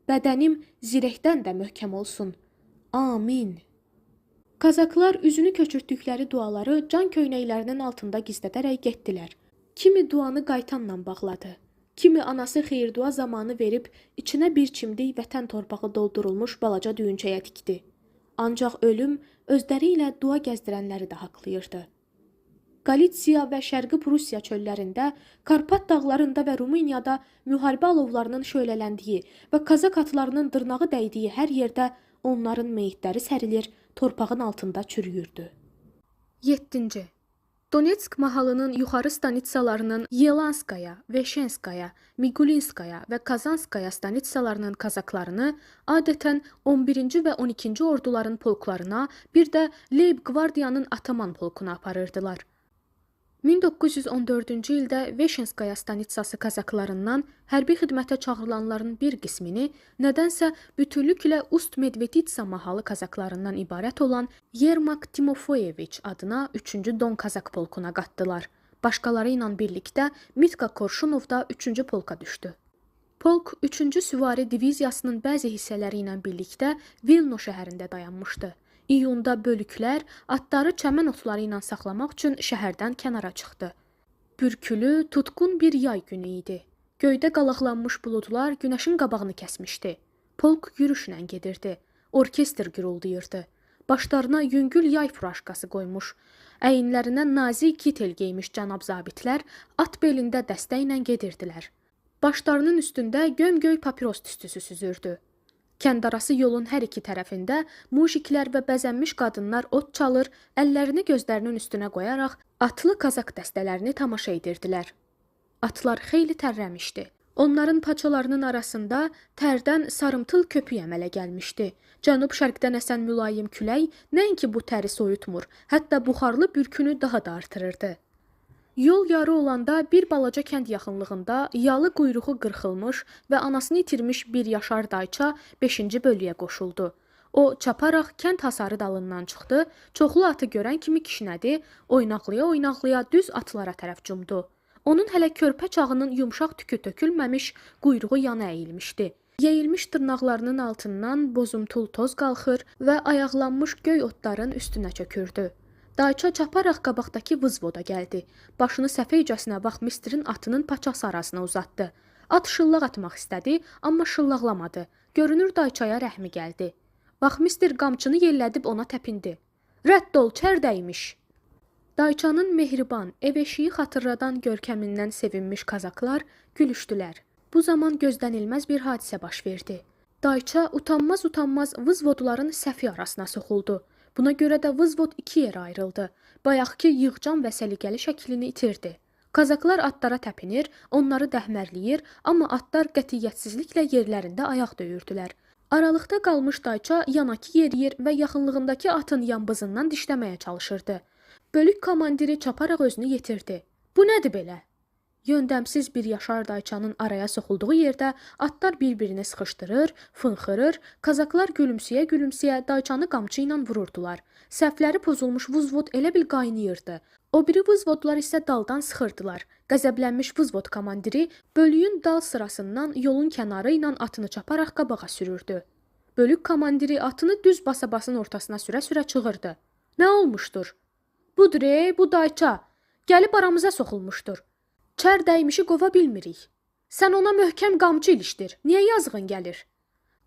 Bədənim zirehdən də möhkəm olsun. Amin. Kazaklar üzünü köçürtdükləri duaları can köynəklərinin altında gizlədərək getdilər. Kimi duanı qaytanla bağladı. Kimi anası xeyir-dua zamanı verib içinə bir çimdik vətən torpağı doldurulmuş balaca düyünçəyə tikdi. Ancaq ölüm özləri ilə dua gəzdirənləri də haqlayırdı. Qalisiya və Şərqi Prussiya çöllərində, Karpat dağlarında və Rumuniyada müharibə alovlarının şölələndiyi və kazak atlarının dırnağı dəydiyi hər yerdə onların meyitləri sərilir, torpağın altında çürüyürdü. 7. Donetsk mahalının yuxarı stanitsalarının Yelanskaya, Veşenskaya, Migulinskaya və Kazanskaya stanitsalarının kazaklarını adətən 11-ci və 12-ci orduların polklarına, bir də Leyb qvardiyanın ataman polkuna aparırdılar. 1914-cü ildə Veşenskaya stanitsası kazaklarından hərbi xidmətə çağırılanların bir qismini nədənsə bütünlüklə Ust Medveditsa mahalı kazaklarından ibarət olan Yermak Timofoyeviç adına 3-cü Don Kazak polkuna qatdılar. Başqaları ilə birlikdə Mitka Korşunov da 3-cü polka düşdü. Polk 3-cü süvari diviziyasının bəzi hissələri ilə birlikdə Vilno şəhərində dayanmışdı. İyunda bölüklər atları çəmən otları ilə saxlamaq üçün şəhərdən kənara çıxdı. Bürkülü, tutqun bir yay günü idi. Göydə qalaqlanmış buludlar günəşin qabağını kəsmişdi. Polk yürüşlə gedirdi. Orkestr guruldayırdı. Başlarına yüngül yay furaşkası qoymuş, əyinlərinə nazik kitel geymiş cənab zabitlər at belində dəstə ilə gedirdilər. Başlarının üstündə gömgöy papiros tüstüsü süzürdü. Kəndarası yolun hər iki tərəfində mujiklər və bəzənmiş qadınlar ot çalır, əllərini gözlərinin üstünə qoyaraq atlı kazak dəstələrini tamaşa edirdilər. Atlar xeyli tərləmişdi. Onların paçalarının arasında tərdən sarımtıl köpük əmələ gəlmişdi. Cənub-şərqdən əsən mülayim külək nəinki bu təri soyutmur, hətta buxarlı bürkünü daha da artırırdı. Yol yarı olanda bir balaca kənd yaxınlığında yalı quyruğu qırxılmış və anasını itirmiş bir yaşar dayça 5-ci bölüyə qoşuldu. O çaparaq kənd hasarı dalından çıxdı, çoxlu atı görən kimi kişnədi, oynaqlaya-oynaqlaya düz atlara tərəf cumdu. Onun hələ körpə çağının yumşaq tükü tökülməmiş, quyruğu yana əyilmişdi. Yeyilmiş dırnaqlarının altından bozumtul toz qalxır və ayaqlanmış göy otların üstünə çökürdü. Dayça çaparaq qabaqdakı vızvoda gəldi. Başını səfeycəsinə vaxmistrin atının paçası arasına uzatdı. At şıllaq atmaq istədi, amma şıllaqlamadı. Görünür dayçaya rəhmi gəldi. Vaxmistr qamçını yellədib ona təpindi. Rədd ol, çər dəymiş. Dayçanın mehriban, ev eşiyi xatırladan görkəmindən sevinmiş kazaklar gülüşdülər. Bu zaman gözlənilməz bir hadisə baş verdi. Dayça utanmaz-utanmaz vızvodların səfi arasına soxuldu. Buna görə də vızvod iki yerə ayrıldı. Bayaqki yığcam və səliqəli şəklini itirdi. Kazaklar atlara təpinir, onları dəhmərləyir, amma atlar qətiyyətsizliklə yerlərində ayaq döyürdülər. Aralıqda qalmış dayça yanakı yeriyir və yaxınlığındakı atın yanbızından dişləməyə çalışırdı. Bölük komandiri çaparaq özünü yetirdi. Bu nədir belə? Yöndəmsiz bir yaşar dayçanın araya soxulduğu yerdə atlar bir-birini sıxışdırır, fınxırır, kazaklar gülümsəyə-gülümsəyə dayçanı qamçı ilə vururdular. Səhvləri pozulmuş vuzvod elə bil qaynayırdı. O biri vuzvodlar isə daldan sıxırdılar. Qəzəblənmiş vuzvod komandiri bölüyün dal sırasından yolun kənarı ilə atını çaparaq qabağa sürürdü. Bölük komandiri atını düz basabasın ortasına sürə-sürə çığırdı. Nə olmuşdur? Budur, bu dayça. Gəlib aramıza soxulmuşdur. Çər dəymişi qova bilmirik. Sən ona möhkəm qamçı ilişdir. Niyə yazığın gəlir?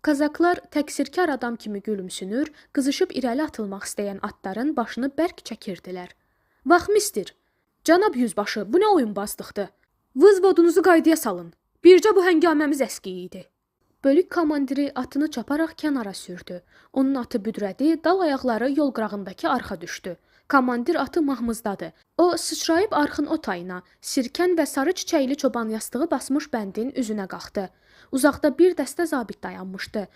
Kazaklar təqsirkar adam kimi gülümsünür, qızışıb irəli atılmaq istəyən atların başını bərk çəkirdilər. Vaxmistr, cənab yüzbaşı, bu nə oyunbazlıqdır? Vızvodunuzu qaydaya salın. Bircə bu həngaməmiz əski idi. Bölük komandiri atını çaparaq kənara sürdü. Onun atı büdrədi, dal ayaqları yol qırağındakı arxa düşdü. Komandir atı mahmızladı. O sıçrayıb arxın o tayına, sirkən və sarı çiçəkli çoban yastığı basmış bəndin üzünə qalxdı. Uzaqda bir dəstə zabit dayanmışdı.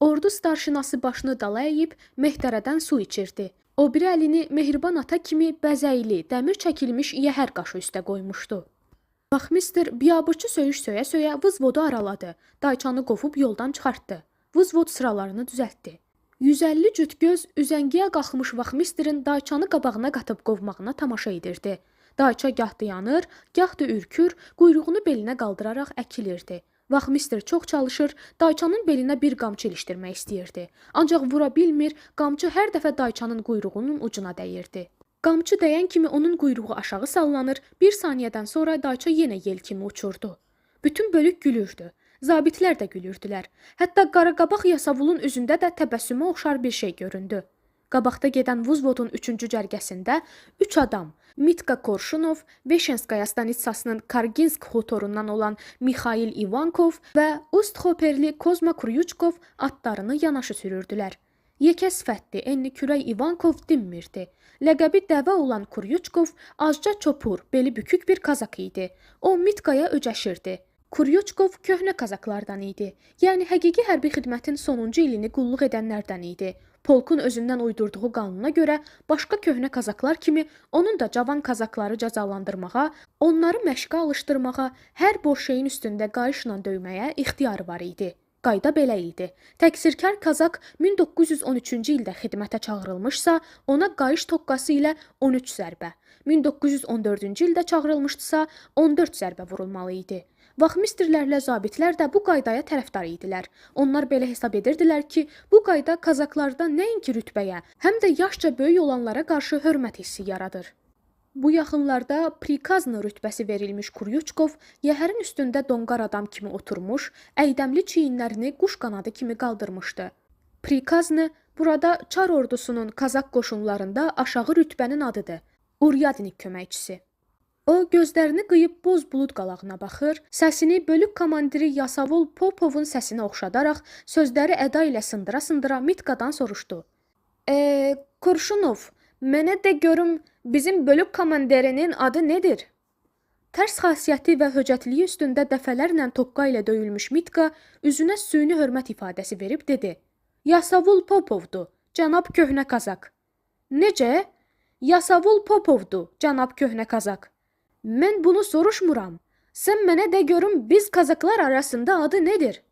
Ordu starşinası başını dala əyib mehtərədən su içirdi. O biri əlini mehriban ata kimi bəzəkli, dəmir çəkilmiş yəhər qaşı üstə qoymuşdu. Vaxmistr biabırçı söyüş söyə-söyə vızvodu araladı. Dayçanı qovub yoldan çıxartdı. Vızvod sıralarını düzəltdi. 150 cüt göz üzəngiyə qalxmış vaxmistrin dayçanı qabağına qatıb qovmağına tamaşa edirdi. Dayça gah dayanır, gah da ürkür, quyruğunu belinə qaldıraraq əkilirdi. Vaxmistr çox çalışır, dayçanın belinə bir qamçı ilişdirmək istəyirdi. Ancaq vura bilmir, qamçı hər dəfə dayçanın quyruğunun ucuna dəyirdi. Qamçı dəyən kimi onun quyruğu aşağı sallanır, bir saniyədən sonra dayça yenə yel kimi uçurdu. Bütün bölük gülürdü. Zabitlər də gülürdülər. Hətta qaraqabaq yasavulun üzündə də təbəssümə oxşar bir şey göründü. Qabaqda gedən vuzvodun 3-cü cərgəsində 3 adam, Mitka Korşunov, Veşenskaya stanitsasının Karginsk xutorundan olan Mixail İvankov və Ustxoperli Kozma Kryuçkov atlarını yanaşı sürürdülər. Yekə sifətli, enli kürək İvankov dinmirdi. Ləqəbi dəvə olan Kryuçkov azca çopur, beli bükük bir kazak idi. O Mitkaya öcəşirdi. Kryuçkov köhnə kazaklardan idi. Yəni həqiqi hərbi xidmətin sonuncu ilini qulluq edənlərdən idi. Polkun özündən uydurduğu qanuna görə başqa köhnə kazaklar kimi onun da cavan kazakları cəzalandırmağa, onları məşqə alışdırmağa, hər boş şeyin üstündə qayışla döyməyə ixtiyarı var idi. Qayda belə idi. Təqsirkar kazak 1913-cü ildə xidmətə çağırılmışsa, ona qayış toqqası ilə 13 zərbə, 1914-cü ildə çağırılmışdısa, 14 zərbə vurulmalı idi. Vaxmistrlərlə zabitlər də bu qaydaya tərəfdar idilər. Onlar belə hesab edirdilər ki, bu qayda kazaklarda nəinki rütbəyə, həm də yaşca böyük olanlara qarşı hörmət hissi yaradır. Bu yaxınlarda prikazlı rütbəsi verilmiş Kryuçkov yəhərin üstündə donqar adam kimi oturmuş, əydəmli çiyinlərini quş qanadı kimi qaldırmışdı. Prikazlı burada Çar ordusunun kazak qoşunlarında aşağı rütbənin adıdır. Uryadnik köməkçisi. O gözlərini qıyıb boz bulud qalağına baxır, səsini bölük komandiri Yasavul Popovun səsinə oxşadaraq sözləri əda ilə sındıra-sındıra Mitkadan soruşdu. Kurşunov, mənə də görüm bizim bölük komandirinin adı nedir? Tərs xasiyyəti və höcətliyi üstündə dəfələrlə toqqa ilə döyülmüş Mitka üzünə süni hörmət ifadəsi verib dedi. Yasavul Popovdur, cənab köhnə kazak. Necə? Yasavul Popovdur, cənab köhnə kazak. Mən bunu soruşmuram. Sən mənə də görüm biz kazaklar arasında adı nedir?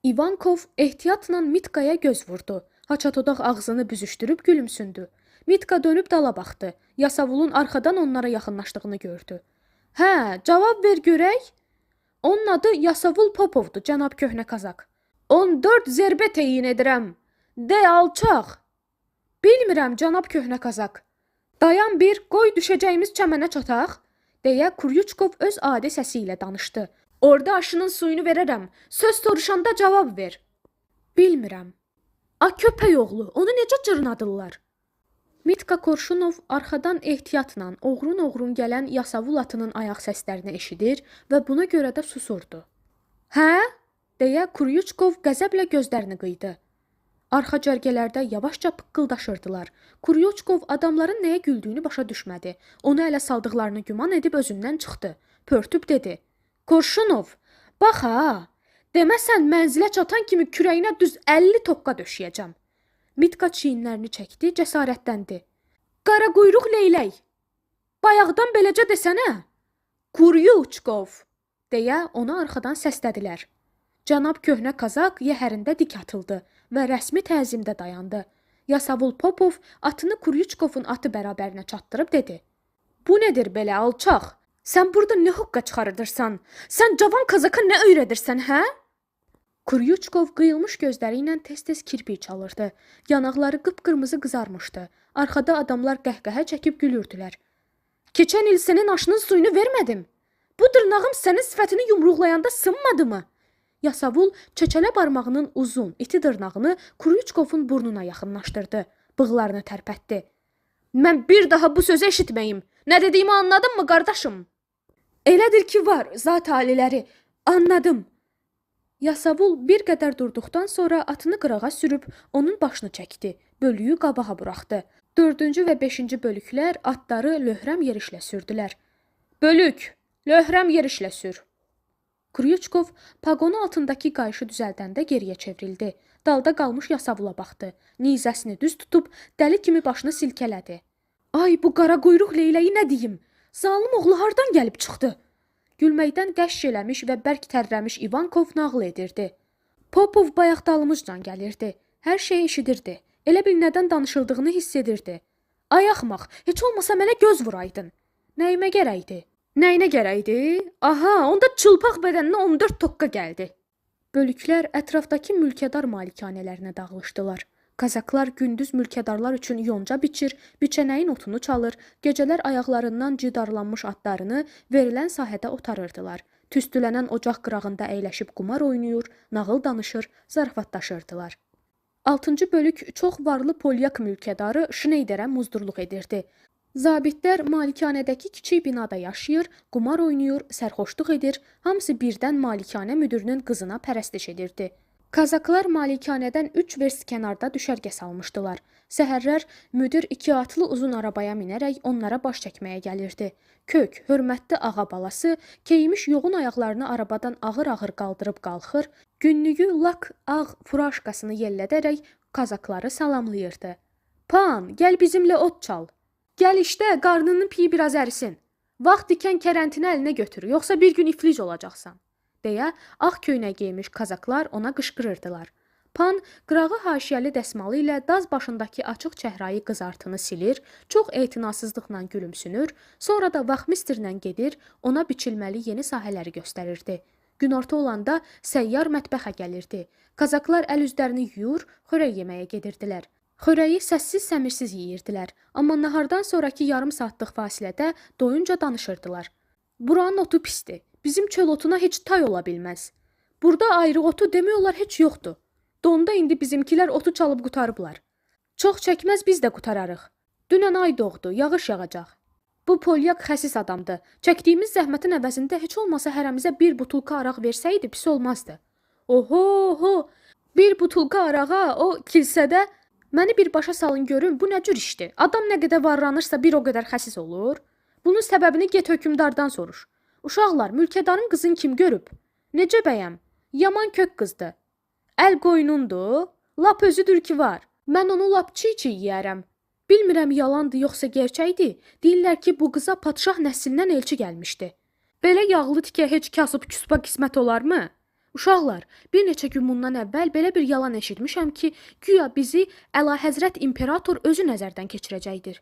İvankov ehtiyatla Mitkaya göz vurdu. Haçatodaq ağzını büzüşdürüb gülümsündü. Mitka dönüb dala baxdı. Yasavulun arxadan onlara yaxınlaşdığını gördü. Hə, cavab ver görək. Onun adı Yasavul Popovdur, cənab köhnə kazak. 14 zərbə təyin edirəm. De alçaq. Bilmirəm, cənab köhnə kazak. Dayan bir, qoy düşəcəyimiz çəmənə çataq, deyə Kryuçkov öz adi səsi ilə danışdı. Orada aşının suyunu verərəm. Söz soruşanda cavab ver. Bilmirəm. A köpək oğlu, onu necə cırnadırlar? Mitka Korşunov arxadan ehtiyatla oğrun-oğrun gələn yasavul atının ayaq səslərini eşidir və buna görə də susurdu. Hə? Deyə Kryuçkov qəzəblə gözlərini qıydı. Arxa cərgələrdə yavaşca pıqqıldaşırdılar. Kryuçkov adamların nəyə güldüyünü başa düşmədi. Onu ələ saldıqlarını güman edib özündən çıxdı. Pörtüb dedi. Korşunov, bax ha, deməsən mənzilə çatan kimi kürəyinə düz 50 toqqa döşəyəcəm. Mitka çiyinlərini çəkdi, cəsarətləndi. Qara quyruq leylək. Bayaqdan beləcə desənə. Kryuçkov, deyə onu arxadan səslədilər. Cənab köhnə kazak yəhərində dik atıldı və rəsmi təzimdə dayandı. Yasavul Popov atını Kryuçkovun atı bərabərinə çatdırıb dedi. Bu nədir belə alçaq? Sən burada nə hoqqa çıxarırsan? Sən cavan kazaka nə öyrədirsən, hə? Kryuçkov qıyılmış gözləri ilə tez-tez kirpik çalırdı. Yanaqları qıpqırmızı qızarmışdı. Arxada adamlar qəhqəhə çəkib gülürdülər. Keçən il sənin aşının suyunu vermədim. Bu dırnağım sənin sifətini yumruqlayanda sınmadı mı? Yasavul çeçələ barmağının uzun, iti dırnağını Kryuçkovun burnuna yaxınlaşdırdı. Bığlarını tərpətdi. Mən bir daha bu sözü eşitməyim. Nə dediyimi anladın mı, qardaşım? Elədir ki var, zat aliləri. Anladım. Yasavul bir qədər durduqdan sonra atını qırağa sürüb onun başını çəkdi. Bölüyü qabağa buraxdı. 4-cü və 5-ci bölüklər atları löhrəm yerişlə sürdülər. Bölük, löhrəm yerişlə sür. Kryuçkov paqonu altındakı qayışı düzəldəndə geriyə çevrildi. Dalda qalmış yasavula baxdı. Nizəsini düz tutub dəli kimi başını silkələdi. Ay, bu qara quyruq leyləyi nə deyim? Zalım oğlu hardan gəlib çıxdı? Gülməkdən qəşş eləmiş və bərk tərləmiş İvankov nağıl edirdi. Popov bayaq dalımızcan gəlirdi. Hər şeyi eşidirdi. Elə bil nədən danışıldığını hiss edirdi. Ay axmaq, heç olmasa mənə göz vuraydın. Nəyimə gərəkdi? Nəyinə gərəkdi? Aha, onda çılpaq bədəninə 14 tokka gəldi. Bölüklər ətrafdakı mülkədar malikanələrinə dağılışdılar. Kazaklar gündüz mülkədarlar üçün yonca biçir, biçənəyin otunu çalır, gecələr ayaqlarından cidarlanmış atlarını verilən sahədə otarırdılar. Tüstülənən ocaq qırağında əyləşib qumar oynayır, nağıl danışır, zarafatlaşırdılar. 6-cı bölük çox varlı polyak mülkədarı Şneyderə muzdurluq edirdi. Zabitlər malikanədəki kiçik binada yaşayır, qumar oynayır, sərxoşluq edir, hamısı birdən malikanə müdürünün qızına pərəstiş edirdi. Kazaklar malikanədən 3 verst kənarda düşərgə salmışdılar. Səhərlər müdir 2 atlı uzun arabaya minərək onlara baş çəkməyə gəlirdi. Kök, hörmətli ağa balası keymiş yoğun ayaqlarını arabadan ağır-ağır qaldırıb qalxır, günlüyü lak ağ furaşkasını yellədərək kazakları salamlayırdı. Pan, gəl bizimlə ot çal. Gəl işdə, qarnının piyi biraz ərisin. Vaxt ikən kərəntini əlinə götür, yoxsa bir gün iflic olacaqsan, deyə ağ köynək geymiş kazaklar ona qışqırırdılar. Pan qırağı haşiyəli dəsmalı ilə daz başındakı açıq çəhrayı qızartını silir, çox etinasızlıqla gülümsünür, sonra da vaxmistrlə gedir, ona biçilməli yeni sahələri göstərirdi. Günorta olanda səyyar mətbəxə gəlirdi. Kazaklar əl üzlərini yuyur, xörək yeməyə gedirdilər. Xörəyi səssiz-səmirsiz yeyirdilər, amma nahardan sonrakı yarım saatlıq fasilədə doyunca danışırdılar. Buranın otu pisdir. Bizim çöl otuna heç tay ola bilməz. Burada ayrı otu demək olar heç yoxdur. Donda indi bizimkilər otu çalıb qurtarıblar. Çox çəkməz biz də qurtararıq. Dünən ay doğdu, yağış yağacaq. Bu polyak xəsis adamdır. Çəkdiyimiz zəhmətin əvəzində heç olmasa hərəmizə bir butulka araq versəydi pis olmazdı. Oho, ho, bir butulka arağa o kilsədə məni bir başa salın görüm, bu nə cür işdir? Adam nə qədər varlanırsa bir o qədər xəsis olur. Bunun səbəbini get hökmdardan soruş. Uşaqlar, mülkədarın qızını kim görüb? Necə bəyəm? Yaman kök qızdır. Əl qoyunundur, lap özüdür ki var. Mən onu lap çiğ-çiğ yeyərəm. Bilmirəm yalandır yoxsa gerçəkdir. Deyirlər ki, bu qıza padşah nəslindən elçi gəlmişdi. Belə yağlı tikə heç kasıb küsba qismət olarmı? Uşaqlar, bir neçə gün bundan əvvəl belə bir yalan eşitmişəm ki, güya bizi Əlahəzrət imperator özü nəzərdən keçirəcəkdir.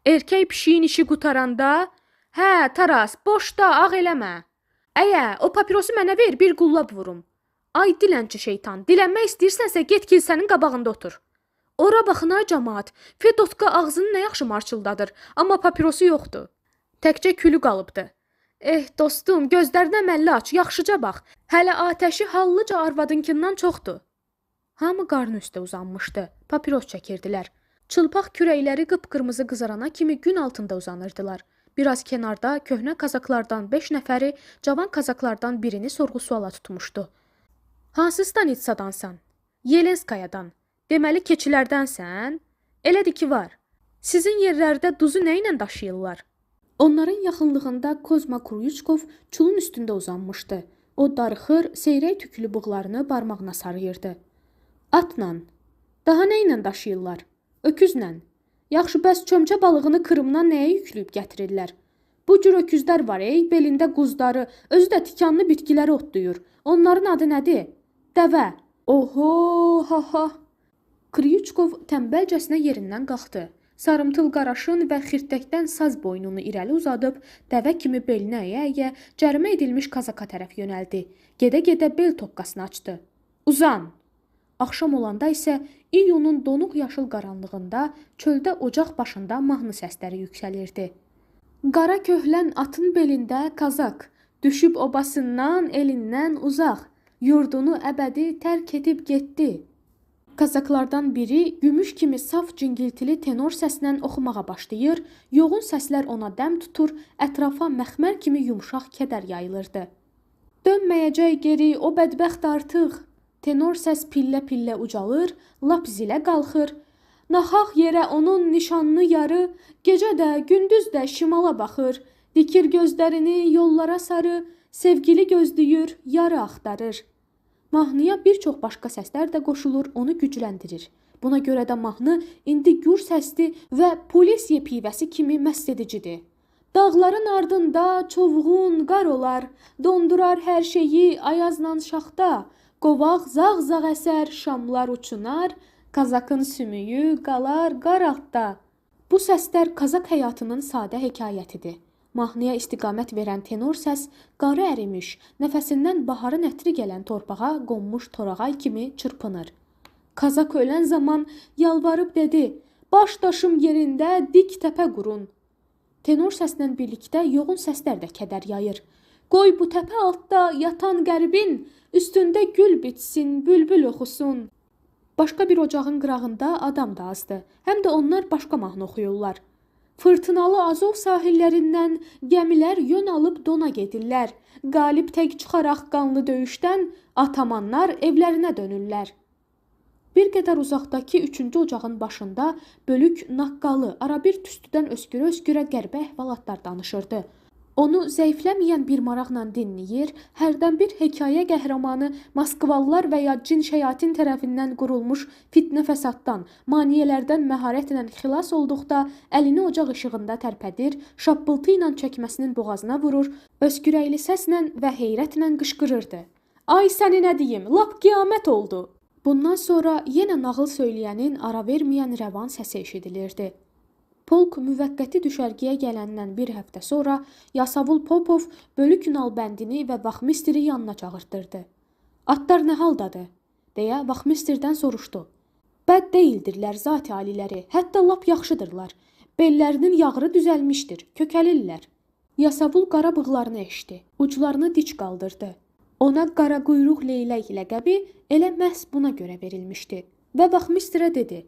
Erkək pişiyin işi qutaranda, hə, Taras, boşda, ağ eləmə. Əyə, o papirosu mənə ver, bir qullab vurum. Ay dilənçi şeytan, dilənmək istəyirsənsə get kilsənin qabağında otur. Ora baxın ay camaat, Fedotka ağzını nə yaxşı marçıldadır, amma papirosu yoxdur. Təkcə külü qalıbdı. Eh, dostum, gözlərinə məlli aç, yaxşıca bax. Hələ atəşi hallıca arvadınkından çoxdur. Hamı qarnı üstə uzanmışdı, papiros çəkirdilər. Çılpaq kürəkləri qıpqırmızı qızarana kimi gün altında uzanırdılar. Biraz kənarda köhnə kazaklardan 5 nəfəri, cavan kazaklardan birini sorğu-suala tutmuşdu. Hansı stanitsadansan? Yelenskayadan. Deməli keçilərdənsən? Elədir ki var. Sizin yerlərdə duzu nə ilə daşıyırlar? Onların yaxınlığında Kozma Kryuçkov çulun üstündə uzanmışdı. O darıxır, seyrək tüklü bığlarını barmağına sarıyırdı. Atla. Daha nə ilə daşıyırlar? Öküzlə. Yaxşı, bəs çömçə balığını Krımdan nəyə yükləyib gətirirlər? Bu cür öküzlər var ey, belində quzları, özü də tikanlı bitkiləri otlayır. Onların adı nədir? Dəvə. Oho, ha ha. Kryuçkov tənbəlcəsinə yerindən qalxdı. Sarımtıl qaraşın və xirtdəkdən saz boynunu irəli uzadıb, dəvə kimi belinə əyə-əyə cərimə edilmiş kazaka tərəf yönəldi. Gedə-gedə bel tokkasını açdı. Uzan! Axşam olanda isə iyunun donuq yaşıl qaranlığında çöldə ocaq başında mahnı səsləri yüksəlirdi. Qara köhlən atın belində kazak, düşüb obasından, elindən uzaq, yurdunu əbədi tərk edib getdi. Kazaklardan biri gümüş kimi saf cingiltili tenor səslə oxumağa başlayır, yoğun səslər ona dəm tutur, ətrafa məxmər kimi yumşaq kədər yayılırdı. Dönməyəcək geri o bədbəxt artıq. Tenor səs pillə-pillə ucalır, lap zilə qalxır. Naxaq yerə onun nişanlı yarı, gecə də, gündüz də şimala baxır, dikir gözlərini yollara sarı, sevgili gözləyir, yarı axtarır. Mahnıya bir çox başqa səslər də qoşulur, onu gücləndirir. Buna görə də mahnı indi gür səsli və polisiya pivəsi kimi məst edicidir. Dağların ardında çovğun qar olar, dondurar hər şeyi ayazla şaxta, qovaq zağ-zağ əsər, şamlar uçunar, kazakın sümüyü qalar qar altda. Bu səslər kazak həyatının sadə hekayətidir. Mahnıya istiqamət verən tenor səs qarı ərimiş, nəfəsindən baharın ətri gələn torpağa qonmuş torağay kimi çırpınır. Kazak ölən zaman yalvarıb dedi, baş daşım yerində dik təpə qurun. Tenor səslə birlikdə yoğun səslər də kədər yayır. Qoy bu təpə altda yatan qəribin üstündə gül bitsin, bülbül oxusun. Başqa bir ocağın qırağında adam da azdı. Həm də onlar başqa mahnı oxuyurlar. Fırtınalı Azov sahillərindən gəmilər yön alıb Dona gedirlər. Qalib tək çıxaraq qanlı döyüşdən atamanlar evlərinə dönürlər. Bir qədər uzaqdakı üçüncü ocağın başında bölük naqqalı arabir tüstüdən öskürə-öskürə qəribə əhvalatlar danışırdı. Onu zəifləməyən bir maraqla dinləyir, hərdən bir hekayə qəhrəmanı Moskvalılar və ya cin şəyatin tərəfindən qurulmuş fitnə fəsaddan, maneələrdən məharətlə xilas olduqda əlini ocaq işığında tərpədir, şappıltı ilə çəkməsinin boğazına vurur, öskürəkli səslə və heyrətlə qışqırırdı. Ay səni nə deyim, lap qiyamət oldu. Bundan sonra yenə nağıl söyləyənin ara verməyən rəvan səsi eşidilirdi. Polk müvəqqəti düşərgəyə gələndən bir həftə sonra Yasavul Popov bölük nalbəndini və vaxmistri yanına çağırtdırdı. Atlar nə haldadır? Deyə vaxmistrdən soruşdu. Bəd deyildirlər zat-ı aliləri, hətta lap yaxşıdırlar. Bellərinin yağrı düzəlmişdir, kökəlirlər. Yasavul qara bığlarını eşdi, uclarını dik qaldırdı. Ona qara quyruq leylək ləqəbi elə məhz buna görə verilmişdi və vaxmistrə dedi.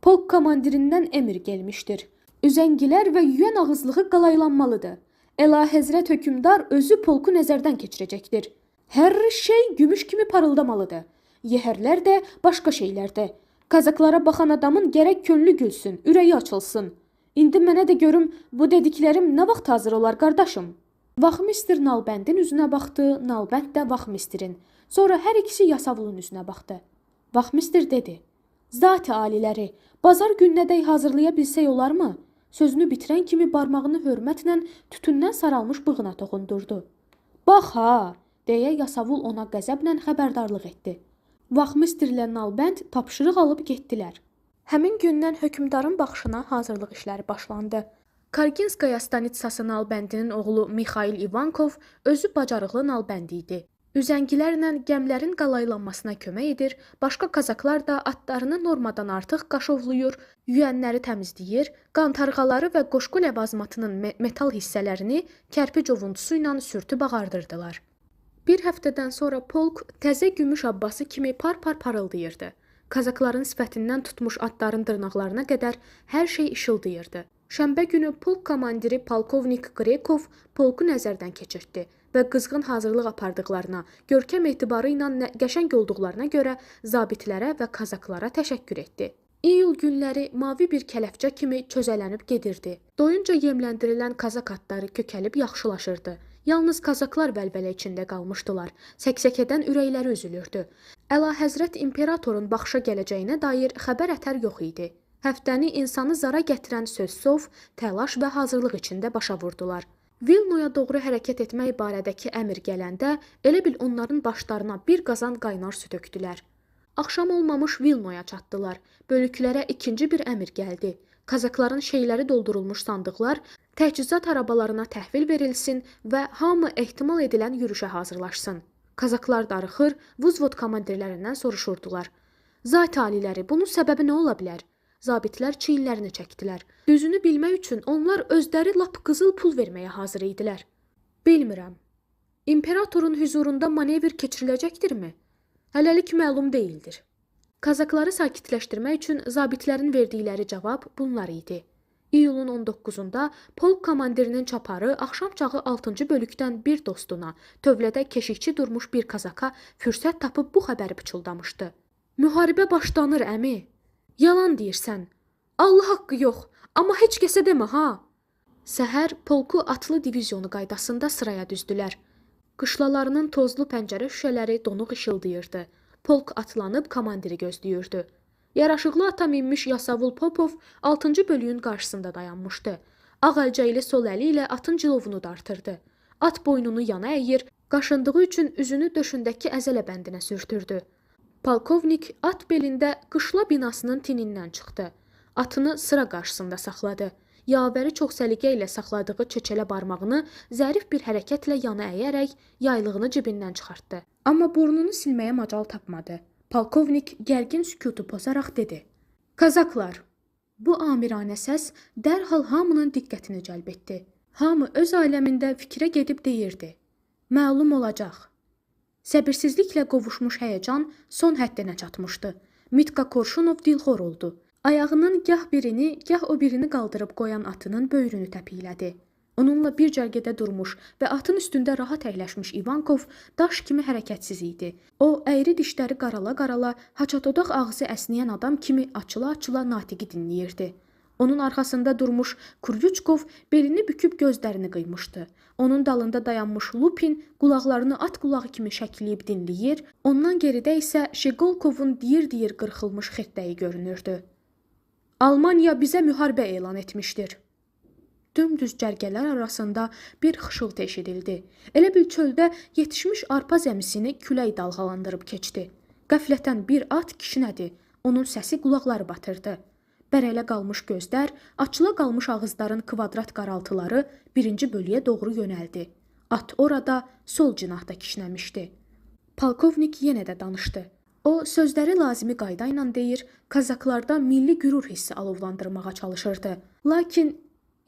Polk komandirindən emir gəlmişdir. Üzəngilər və yüyən ağızlığı qalaylanmalıdır. Əla Həzrət hökmdar özü polku nəzərdən keçirəcəkdir. Hər şey gümüş kimi parıldamalıdır. Yəhərlər də, başqa şeylər də. Kazaklara baxan adamın gərək könlü gülsün, ürəyi açılsın. İndi mənə də görüm, bu dediklərim nə vaxt hazır olar qardaşım? Vaxmistr nalbəndin üzünə baxdı, nalbənd də vaxmistrin. Sonra hər ikisi Yasavulun üzünə baxdı. Vaxmistr dedi. Zat-ı aliləri, bazar gününədək hazırlaya bilsək olarmı? Sözünü bitirən kimi barmağını hörmətlə tütündən saralmış bığına toxundurdu. Bax ha, deyə Yasavul ona qəzəblə xəbərdarlıq etdi. Vaxmistrlə nalbənd tapşırıq alıb getdilər. Həmin gündən hökmdarın baxışına hazırlıq işləri başlandı. Karginskaya stanitsası nalbəndinin oğlu Mixail İvankov özü bacarıqlı nalbəndi idi. Üzəngilərlə gəmilərin qalaylanmasına kömək edir, başqa kazaklar da atlarını normadan artıq qaşovluyur, yüyənləri təmizləyir, qantarğaları və qoşqu ləvazımatının metal hissələrini kərpic ovuntusu ilə sürtüb ağardırdılar. Bir həftədən sonra polk təzə gümüş abbası kimi par-par parıldayırdı. Kazakların sifətindən tutmuş atların dırnaqlarına qədər hər şey işıldayırdı. Şənbə günü polk komandiri polkovnik Qrekov polku nəzərdən keçirtdi və qızğın hazırlıq apardıqlarına, görkəm etibarı ilə qəşəng olduqlarına görə zabitlərə və kazaklara təşəkkür etdi. İyul günləri mavi bir kələfcə kimi çözələnib gedirdi. Doyunca yemləndirilən kazak atları kökəlib yaxşılaşırdı. Yalnız kazaklar vəlvələ içində qalmışdılar. Səksəkədən ürəkləri üzülürdü. Əla Həzrət İmperatorun baxışa gələcəyinə dair xəbər ətər yox idi. Həftəni insanı zara gətirən söz-sov, təlaş və hazırlıq içində başa vurdular. Vilnoya doğru hərəkət etmək barədəki əmr gələndə elə bil onların başlarına bir qazan qaynar su tökdülər. Axşam olmamış Vilnoya çatdılar. Bölüklərə ikinci bir əmr gəldi. Kazakların şeyləri doldurulmuş sandıqlar təchizat arabalarına təhvil verilsin və hamı ehtimal edilən yürüşə hazırlaşsın. Kazaklar darıxır, vuzvod komandirlərindən soruşurdular. Zat aliləri, bunun səbəbi nə ola bilər? Zabitlər çiyinlərini çəkdilər. Düzünü bilmək üçün onlar özləri lap qızıl pul verməyə hazır idilər. Bilmirəm. İmperatorun hüzurunda manevr keçiriləcəkdirmi? Hələlik məlum deyildir. Kazakları sakitləşdirmək üçün zabitlərin verdikləri cavab bunlar idi. İyulun 19-da polk komandirinin çaparı axşam çağı 6-cı bölükdən bir dostuna, tövlədə keşikçi durmuş bir kazaka fürsət tapıb bu xəbəri pıçıldamışdı. Müharibə başlanır əmi. Yalan deyirsən. Allah haqqı yox, amma heç kəsə demə ha. Səhər polku atlı divizyonu qaydasında sıraya düzdülər. Qışlalarının tozlu pəncərə şüşələri donuq işıldayırdı. Polk atlanıb komandiri gözləyirdi. Yaraşıqlı ata minmiş Yasavul Popov 6-cı bölüyün qarşısında dayanmışdı. Ağ əlcəkli sol əli ilə atın cilovunu dartırdı. At boynunu yana əyir, qaşındığı üçün üzünü döşündəki əzələ bəndinə sürtürdü. Polkovnik at belində qışla binasının tinindən çıxdı. Atını sıra qarşısında saxladı. Yavəri çox səliqə ilə saxladığı çeçələ barmağını zərif bir hərəkətlə yana əyərək yaylığını cibindən çıxartdı. Amma burnunu silməyə macal tapmadı. Polkovnik gərgin sükutu pozaraq dedi: "Kazaklar!" Bu amiranə səs dərhal hamının diqqətini cəlb etdi. Hamı öz aləmində fikrə gedib deyirdi: "Məlum olacaq." Səbirsizliklə qovuşmuş həyəcan son həddinə çatmışdı. Mitka Korşunov dilxor oldu. Ayağının gah birini, gah o birini qaldırıb qoyan atının böyrünü təpiklədi. Onunla bir cərgədə durmuş və atın üstündə rahat əyləşmiş İvankov daş kimi hərəkətsiz idi. O, əyri dişləri qarala-qarala, haçadodaq ağzı əsnəyən adam kimi açıla-açıla natiqi dinləyirdi. Onun arxasında durmuş Kuryuçkov belini büküb gözlərini qıymışdı. Onun dalında dayanmış Lupin qulaqlarını at qulağı kimi şəkləyib dinləyir, ondan geridə isə Şeqolkovun deyir-deyir qırxılmış xirtdəyi görünürdü. Almaniya bizə müharibə elan etmişdir. Dümdüz cərgələr arasında bir xışıltı eşidildi. Elə bil çöldə yetişmiş arpa zəmisini külək dalğalandırıb keçdi. Qəflətən bir at kişnədi. Onun səsi qulaqları batırdı. Bərələ qalmış gözlər, açıla qalmış ağızların kvadrat qaraltıları birinci bölüyə doğru yönəldi. At orada sol cinahda kişnəmişdi. Polkovnik yenə də danışdı. O, sözləri lazımi qayda ilə deyir, kazaklarda milli qürur hissi alovlandırmağa çalışırdı. Lakin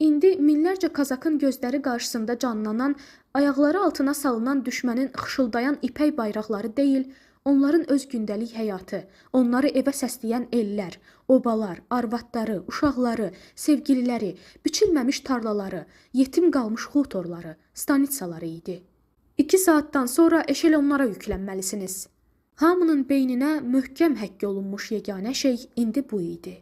indi minlərcə kazakın gözləri qarşısında canlanan, ayaqları altına salınan düşmənin xışıldayan ipək bayraqları deyil, onların öz gündəlik həyatı, onları evə səsləyən ellər, obalar, arvadları, uşaqları, sevgililəri, biçilməmiş tarlaları, yetim qalmış xutorları, stanitsaları idi. 2 saatdan sonra eşelonlara yüklənməlisiniz. Hamının beyninə möhkəm həkk olunmuş yeganə şey indi bu idi.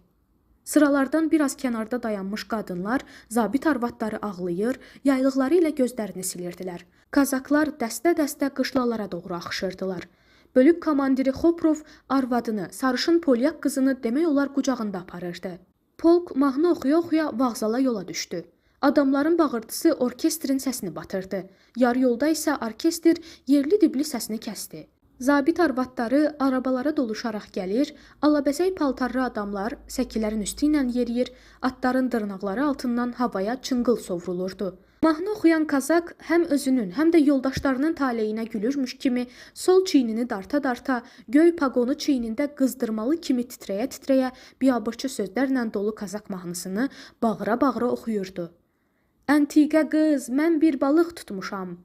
Sıralardan biraz kənarda dayanmış qadınlar, zabit arvadları ağlayır, yaylıqları ilə gözlərini silirdilər. Kazaklar dəstə-dəstə qışlalara doğru axışırdılar. Bölük komandiri Xoprov arvadını, sarışın polyak qızını demək olar qucağında aparırdı. Polk mahnı oxuya-oxuya vağzala yola düşdü. Adamların bağırtısı orkestrin səsini batırdı. Yarı yolda isə orkestr yerli dibli səsini kəsdi. Zabit arvadları arabalara doluşaraq gəlir, alabəzək paltarlı adamlar səkilərin üstü ilə yeriyir, atların dırnaqları altından havaya çınqıl sovrulurdu. Mahnı oxuyan kazak həm özünün, həm də yoldaşlarının taleyinə gülürmüş kimi sol çiynini darta-darta, göy paqonu çiynində qızdırmalı kimi titrəyə-titrəyə biabırçı sözlərlə dolu kazak mahnısını bağıra-bağıra oxuyurdu. Əntiqə qız, mən bir balıq tutmuşam.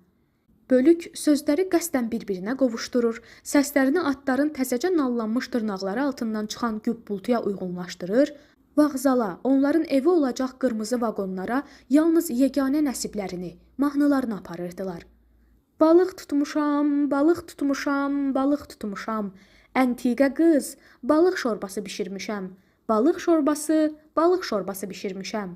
Bölük sözləri qəsdən bir-birinə qovuşdurur, səslərini atların təzəcə nallanmış dırnaqları altından çıxan güppultuya uyğunlaşdırır, vağzala, onların evi olacaq qırmızı vaqonlara yalnız yeganə nəsiblərini, mahnılarını aparırdılar. Balıq tutmuşam, balıq tutmuşam, balıq tutmuşam. Əntiqə qız, balıq şorbası bişirmişəm. Balıq şorbası, balıq şorbası bişirmişəm.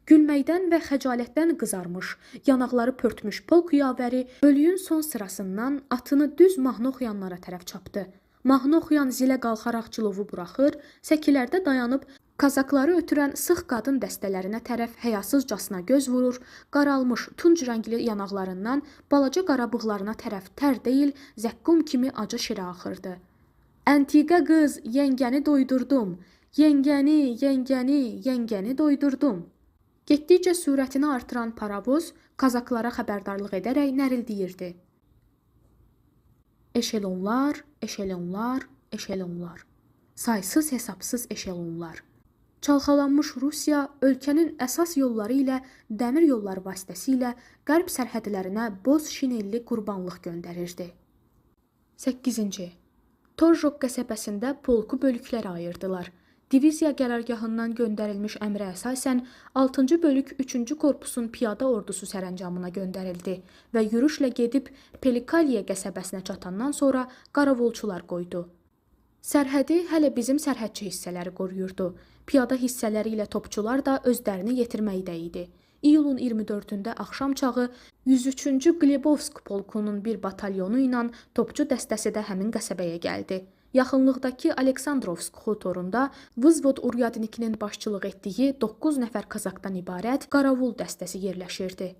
Gülməkdən və xəcalətdən qızarmış, yanaqları pörtmüş polk yavəri bölüyün son sırasından atını düz mahnı oxuyanlara tərəf çapdı. Mahnı oxuyan zilə qalxaraq cilovu buraxır, səkilərdə dayanıb kazakları ötürən sıx qadın dəstələrinə tərəf həyasızcasına göz vurur, qaralmış tunc rəngli yanaqlarından balaca qara bığlarına tərəf tər deyil, zəqqum kimi acı şirə axırdı. Əntiqə qız, yengəni doydurdum, yengəni, yengəni, yengəni doydurdum. Getdikcə sürətini artıran paravoz kazaklara xəbərdarlıq edərək nərildiyirdi. Eşelonlar, eşelonlar, eşelonlar. Saysız hesabsız eşelonlar. Çalxalanmış Rusiya ölkənin əsas yolları ilə dəmir yolları vasitəsilə qərb sərhədlərinə boz şinelli qurbanlıq göndərirdi. 8. Torjok qəsəbəsində polku bölüklərə ayırdılar. Diviziya qərargahından göndərilmiş əmrə əsasən 6-cı bölük 3-cü korpusun piyada ordusu sərəncamına göndərildi və yürüşlə gedib Pelikaliya qəsəbəsinə çatandan sonra qaravolçular qoydu. Sərhədi hələ bizim sərhədçi hissələri qoruyurdu. Piyada hissələri ilə topçular da özlərini yetirməkdə idi. İyulun 24-ündə axşam çağı 103-cü Glebovsk polkunun bir batalyonu ilə topçu dəstəsi də həmin qəsəbəyə gəldi. Yaxınlıqdakı Aleksandrovsk xutorunda Vızvod Uryadnikinin başçılıq etdiyi 9 nəfər kazakdan ibarət qaravul dəstəsi yerləşirdi.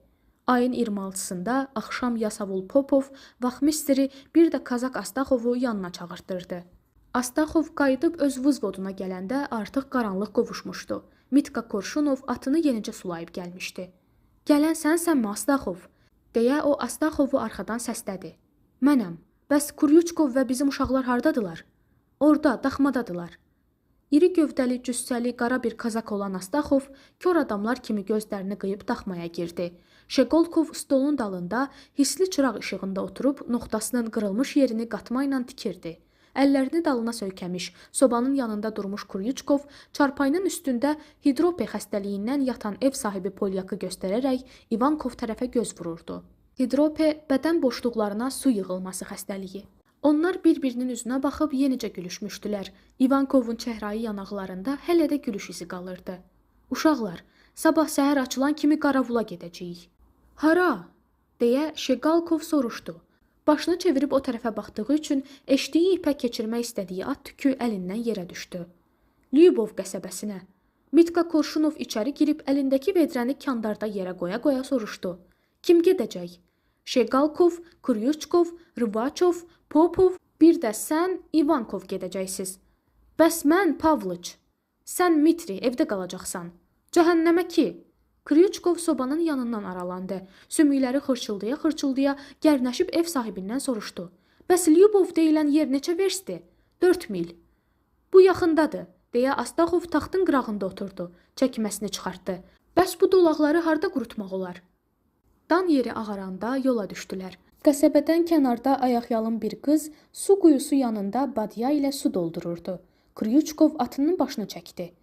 Ayın 26-sında axşam Yasavul Popov vaxmistri bir də kazak Astaxovu yanına çağırtdırdı. Astaxov qayıdıb öz vızvoduna gələndə artıq qaranlıq qovuşmuşdu. Mitka Korşunov atını yenicə sulayıb gəlmişdi. "Gələn sənsənmi Astaxov?" deyə o Astaxovu arxadan səslədi. "Mənəm. Bəs Kuryuçkov və bizim uşaqlar hardadılar?" "Orda, daxmadadılar." İri gövdəli, cüssəli, qara bir kazak olan Astaxov kor adamlar kimi gözlərini qıyıb daxmaya girdi. Şeqolkov stolun dalında hisli çıraq işığında oturub noxtasının qırılmış yerini qatma ilə tikirdi. Əllərini dalına söykəmiş, sobanın yanında durmuş Kuryuçkov çarpayının üstündə hidrope xəstəliyindən yatan ev sahibi Polyakı göstərərək İvankov tərəfə göz vururdu. Hidrope bədən boşluqlarına su yığılması xəstəliyi. Onlar bir-birinin üzünə baxıb yenicə gülüşmüşdülər. İvankovun çəhrayı yanaqlarında hələ də gülüş izi qalırdı. "Uşaqlar, sabah səhər açılan kimi qaravula gedəcəyik." "Hara?" deyə Şeqalkov soruşdu. Başını çevirib o tərəfə baxdığı üçün eşdiyi ipə keçirmək istədiyi at tükü əlindən yerə düşdü. "Lyubov qəsəbəsinə." Mitka Korşunov içəri girib əlindəki vedrəni kandarda yerə qoya-qoya soruşdu. "Kim gedəcək?" "Şeqalkov, Kuryuçkov, Rıvaçov, Popov, bir də sən, İvankov gedəcəksiniz." "Bəs mən, Pavlıç." "Sən, Mitri, evdə qalacaqsan." "Cəhənnəmə ki!" Kryuçkov sobanın yanından aralandı. Sümükləri xırçıldaya-xırçıldaya gərnəşib ev sahibindən soruşdu. "Bəs Lyubov deyilən yer neçə verstdir?" 4 mil. "Bu yaxındadır," deyə Astaxov taxtın qırağında oturdu. Çəkməsini çıxartdı. "Bəs bu dolaqları harda qurutmaq olar?" Dan yeri ağaranda yola düşdülər. Qəsəbədən kənarda ayaqyalın bir qız su quyusu yanında badya ilə su doldururdu. Kryuçkov atının başını çəkdi.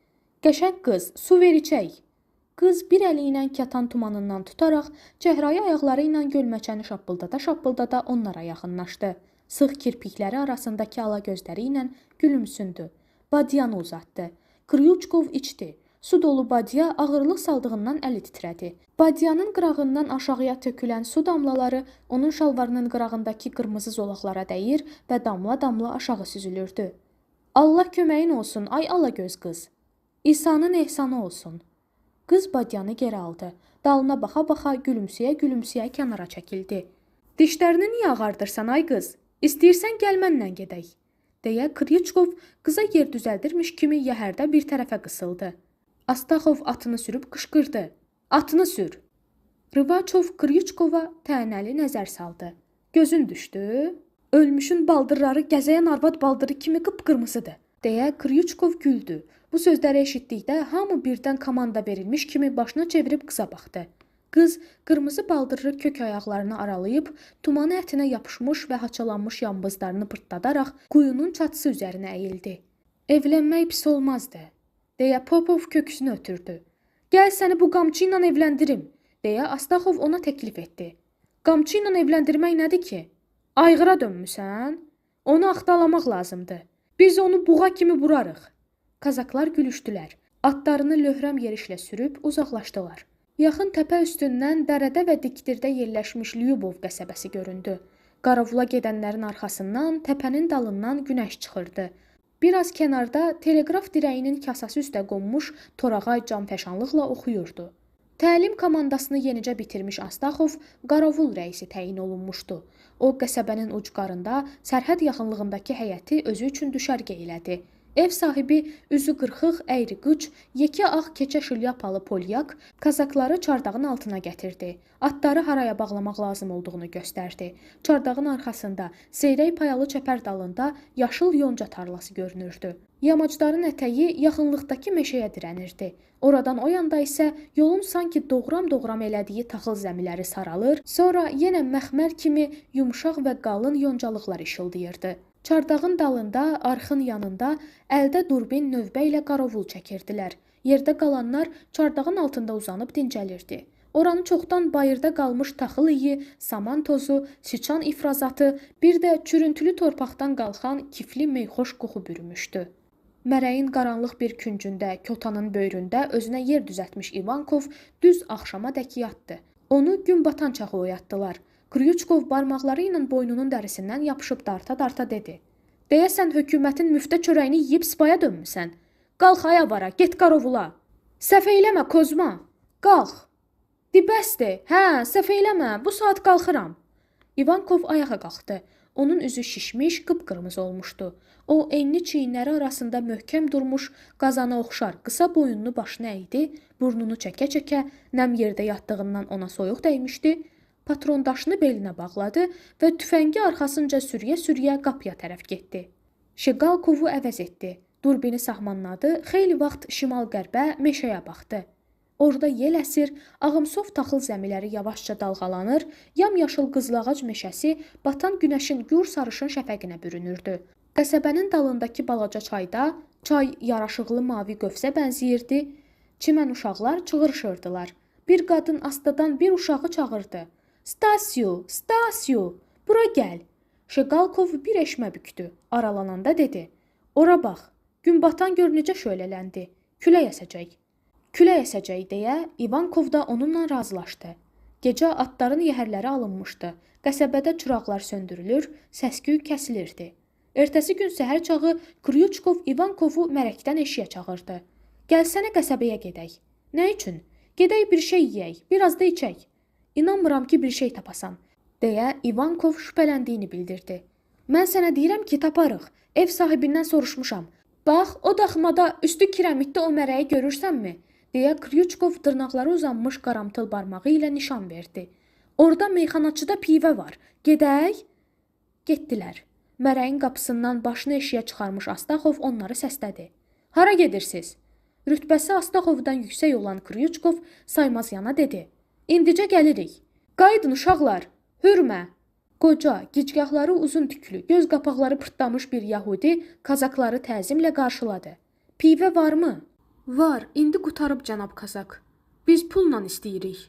"Qəşəng qız, su ver içək." Qız bir əli ilə katan tumanından tutaraq çəhrayı ayaqları ilə gölməçəni şappıldada-şappıldada onlara yaxınlaşdı. Sıx kirpikləri arasındakı ala gözləri ilə gülümsündü. Badyanı uzatdı. Kryuçkov içdi. Su dolu badya ağırlıq saldığından əli titrədi. Badyanın qırağından aşağıya tökülən su damlaları onun şalvarının qırağındakı qırmızı zolaqlara dəyir və damla-damla aşağı süzülürdü. "Allah köməyin olsun, ay alagöz qız. İsa'nın ehsanı olsun." Qız badyanı geri aldı. Dalına baxa-baxa gülümsəyə-gülümsəyə kənara çəkildi. "Dişlərini niyə ağardırsan ay qız? İstəyirsən gəl mənlə gedək," deyə Kryuçkov qıza yer düzəldirmiş kimi yəhərdə bir tərəfə qısıldı. Astaxov atını sürüb qışqırdı. "Atını sür!" Rıvaçov Kryuçkova tənəli nəzər saldı. "Gözün düşdü? Ölmüşün baldırları gəzəyən arvad baldırı kimi qıpqırmızıdır," deyə Kryuçkov güldü. Bu sözləri eşitdikdə hamı birdən komanda verilmiş kimi başını çevirib qıza baxdı. Qız qırmızı baldırı kök ayaqlarını aralayıb, tumanı ətinə yapışmış və haçalanmış yambızlarını pırtladaraq quyunun çatısı üzərinə əyildi. "Evlənmək pis olmazdı," deyə Popov köksünü ötürdü. "Gəl səni bu qamçı ilə evləndirim," deyə Astaxov ona təklif etdi. "Qamçı ilə evləndirmək nədir ki? Ayğıra dönmüsən? Onu axtalamaq lazımdır. Biz onu buğa kimi vurarıq." Kazaklar gülüşdülər. Atlarını löhrəm yerişlə sürüb uzaqlaşdılar. Yaxın təpə üstündən dərədə və dikdirdə yerləşmiş Lyubov qəsəbəsi göründü. Qaravula gedənlərin arxasından təpənin dalından günəş çıxırdı. Biraz kənarda teleqraf dirəyinin kasası üstə qonmuş torağay canfəşanlıqla oxuyurdu. Təlim komandasını yenicə bitirmiş Astaxov qaravul rəisi təyin olunmuşdu. O qəsəbənin ucqarında sərhəd yaxınlığındakı həyəti özü üçün düşərgə elədi. Ev sahibi üzü qırxıq, əyri qıç, yekə ağ keçə şlyapalı polyak kazakları çardağın altına gətirdi. Atları haraya bağlamaq lazım olduğunu göstərdi. Çardağın arxasında, seyrək payalı çəpər dalında yaşıl yonca tarlası görünürdü. Yamacların ətəyi yaxınlıqdakı meşəyə dirənirdi. Oradan o yanda isə yolun sanki doğram-doğram elədiyi taxıl zəmiləri saralır, sonra yenə məxmər kimi yumşaq və qalın yoncalıqlar işıldayırdı. Çardağın dalında, arxın yanında əldə durbin növbə ilə qarovul çəkirdilər. Yerdə qalanlar çardağın altında uzanıb dincəlirdi. Oranı çoxdan bayırda qalmış taxıl iyi, saman tozu, siçan ifrazatı, bir də çürüntülü torpaqdan qalxan kifli meyxoş qoxu bürümüşdü. Mərəyin qaranlıq bir küncündə, kotanın böyründə özünə yer düzəltmiş İvankov düz axşama dək yatdı. Onu gün batan çağı oyatdılar. Kryuçkov barmaqları ilə boynunun dərisindən yapışıb darta-darta dedi. Deyəsən hökumətin müftə çörəyini yeyib sıpaya dönmüsən. Qalx ay avara, get qarovula. Səhv eləmə Kozma, qalx. Di bəsdir, hə, səhv eləmə, bu saat qalxıram. İvankov ayağa qalxdı. Onun üzü şişmiş, qıpqırmızı olmuşdu. O, enli çiyinləri arasında möhkəm durmuş qazana oxşar qısa boyununu başına əydi, burnunu çəkə-çəkə nəm yerdə yatdığından ona soyuq dəymişdi, patrondaşını belinə bağladı və tüfəngi arxasınca sürüyə-sürüyə qapıya tərəf getdi. Şeqalkovu əvəz etdi. Durbini sahmanladı, xeyli vaxt şimal-qərbə, meşəyə baxdı. Orada yel əsir, ağımsov taxıl zəmiləri yavaşca dalğalanır, yamyaşıl qızılağac meşəsi batan günəşin gur sarışın şəfəqinə bürünürdü. Qəsəbənin dalındakı balaca çayda, çay yaraşıqlı mavi qövsə bənzəyirdi, çimən uşaqlar çığırışırdılar. Bir qadın astadan bir uşağı çağırdı. Stasyu, Stasyu, bura gəl. Şeqalkov bir eşmə bükdü. Aralananda dedi, ora bax, gün batan gör necə şölələndi, külək əsəcək. Külək əsəcək deyə İvankov da onunla razılaşdı. Gecə atların yəhərləri alınmışdı. Qəsəbədə çıraqlar söndürülür, səs-küy kəsilirdi. Ertəsi gün səhər çağı Kryuçkov İvankovu mərəkdən eşiyə çağırdı. Gəlsənə qəsəbəyə gedək. Nə üçün? Gedək bir şey yeyək, biraz da içək. İnanmıram ki, bir şey tapasan, deyə İvankov şübhələndiyini bildirdi. Mən sənə deyirəm ki, taparıq. Ev sahibindən soruşmuşam. Bax, o daxmada üstü kirəmitdə o mərəyi görürsənmi? Deyə Kryuçkov dırnaqları uzanmış qaramtıl barmağı ilə nişan verdi. Orada meyxanaçıda pivə var. Gedək? Getdilər. Mərəyin qapısından başını eşiyə çıxarmış Astaxov onları səslədi. Hara gedirsiz? Rütbəsi Astaxovdan yüksək olan Kryuçkov saymaz yana dedi. İndicə gəlirik. Qayıdın uşaqlar, hürmə. Qoca, gicgahları uzun tüklü, göz qapaqları pırtlamış bir yahudi kazakları təzimlə qarşıladı. Pivə varmı? Var, indi qurtarıb cənab kazak. Biz pulla istəyirik.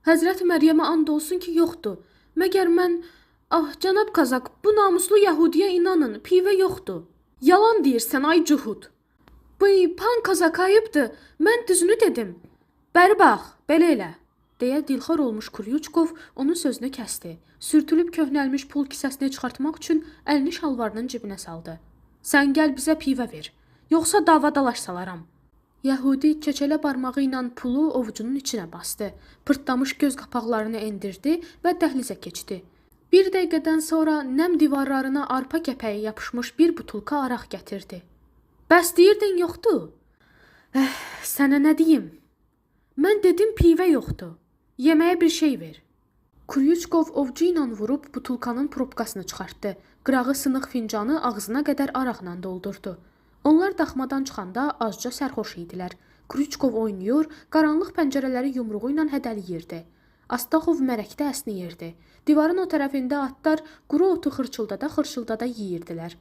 Həzrət Məryəmə and olsun ki, yoxdur. Məgər mən... Ah, cənab kazak, bu namuslu yahudiyə inanın, pivə yoxdur. Yalan deyirsən, ay cuhud. Bıy, pan kazak ayıbdır, mən düzünü dedim. Bəri bax, belə elə, deyə dilxor olmuş Kryuçkov onun sözünü kəsdi. Sürtülüb köhnəlmiş pul kisəsini çıxartmaq üçün əlini şalvarının cibinə saldı. Sən gəl bizə pivə ver, yoxsa dava dalaş salaram. Yəhudi keçələ barmağı ilə pulu ovucunun içinə bastı, pırtlamış göz qapaqlarını endirdi və dəhlizə keçdi. Bir dəqiqədən sonra nəm divarlarına arpa kəpəyi yapışmış bir butulka araq gətirdi. Bəs deyirdin yoxdur? Sənə nə deyim? Mən dedim pivə yoxdur. Yeməyə bir şey ver. Kryuçkov ovcu ilə vurub butulkanın probkasını çıxartdı. Qırağı sınıq fincanı ağzına qədər araqla doldurdu. Onlar daxmadan çıxanda azca sərxoş idilər. Kryuçkov oynayır, qaranlıq pəncərələri yumruğu ilə hədəliyirdi. Astaxov mərəkdə əsnəyirdi. Divarın o tərəfində atlar quru otu xırçıldada-xırçıldada yeyirdilər.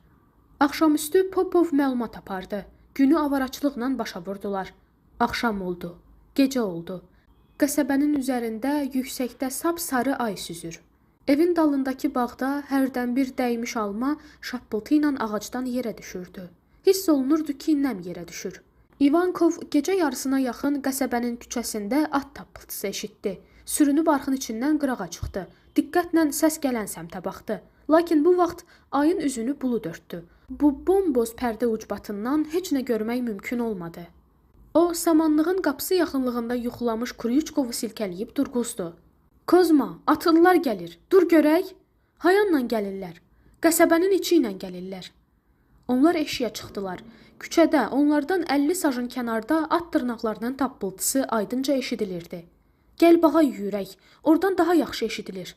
Axşamüstü Popov məlumat apardı. Günü avaraçılıqla başa vurdular. Axşam oldu, gecə oldu. Qəsəbənin üzərində yüksəkdə sap-sarı ay süzür. Evin dalındakı bağda hərdən bir dəymiş alma şappıltı ilə ağacdan yerə düşürdü. Hiss olunurdu ki, nəm yerə düşür. İvankov gecə yarısına yaxın qəsəbənin küçəsində at tappıltısı eşitdi. Sürünüb arxın içindən qırağa çıxdı. Diqqətlə səs gələn səmtə baxdı. Lakin bu vaxt ayın üzünü bulud örtdü. Bu bomboz pərdə ucbatından heç nə görmək mümkün olmadı. O, samanlığın qapısı yaxınlığında yuxulamış Kryuçkovu silkələyib durğuzdu. Kozma, atlılar gəlir. Dur görək. Hayanla gəlirlər. Qəsəbənin içi ilə gəlirlər. Onlar eşiyə çıxdılar. Küçədə onlardan 50 sajın kənarda at dırnaqlarının tappıltısı aydınca eşidilirdi. Gəl bağa yüyürək, oradan daha yaxşı eşidilir.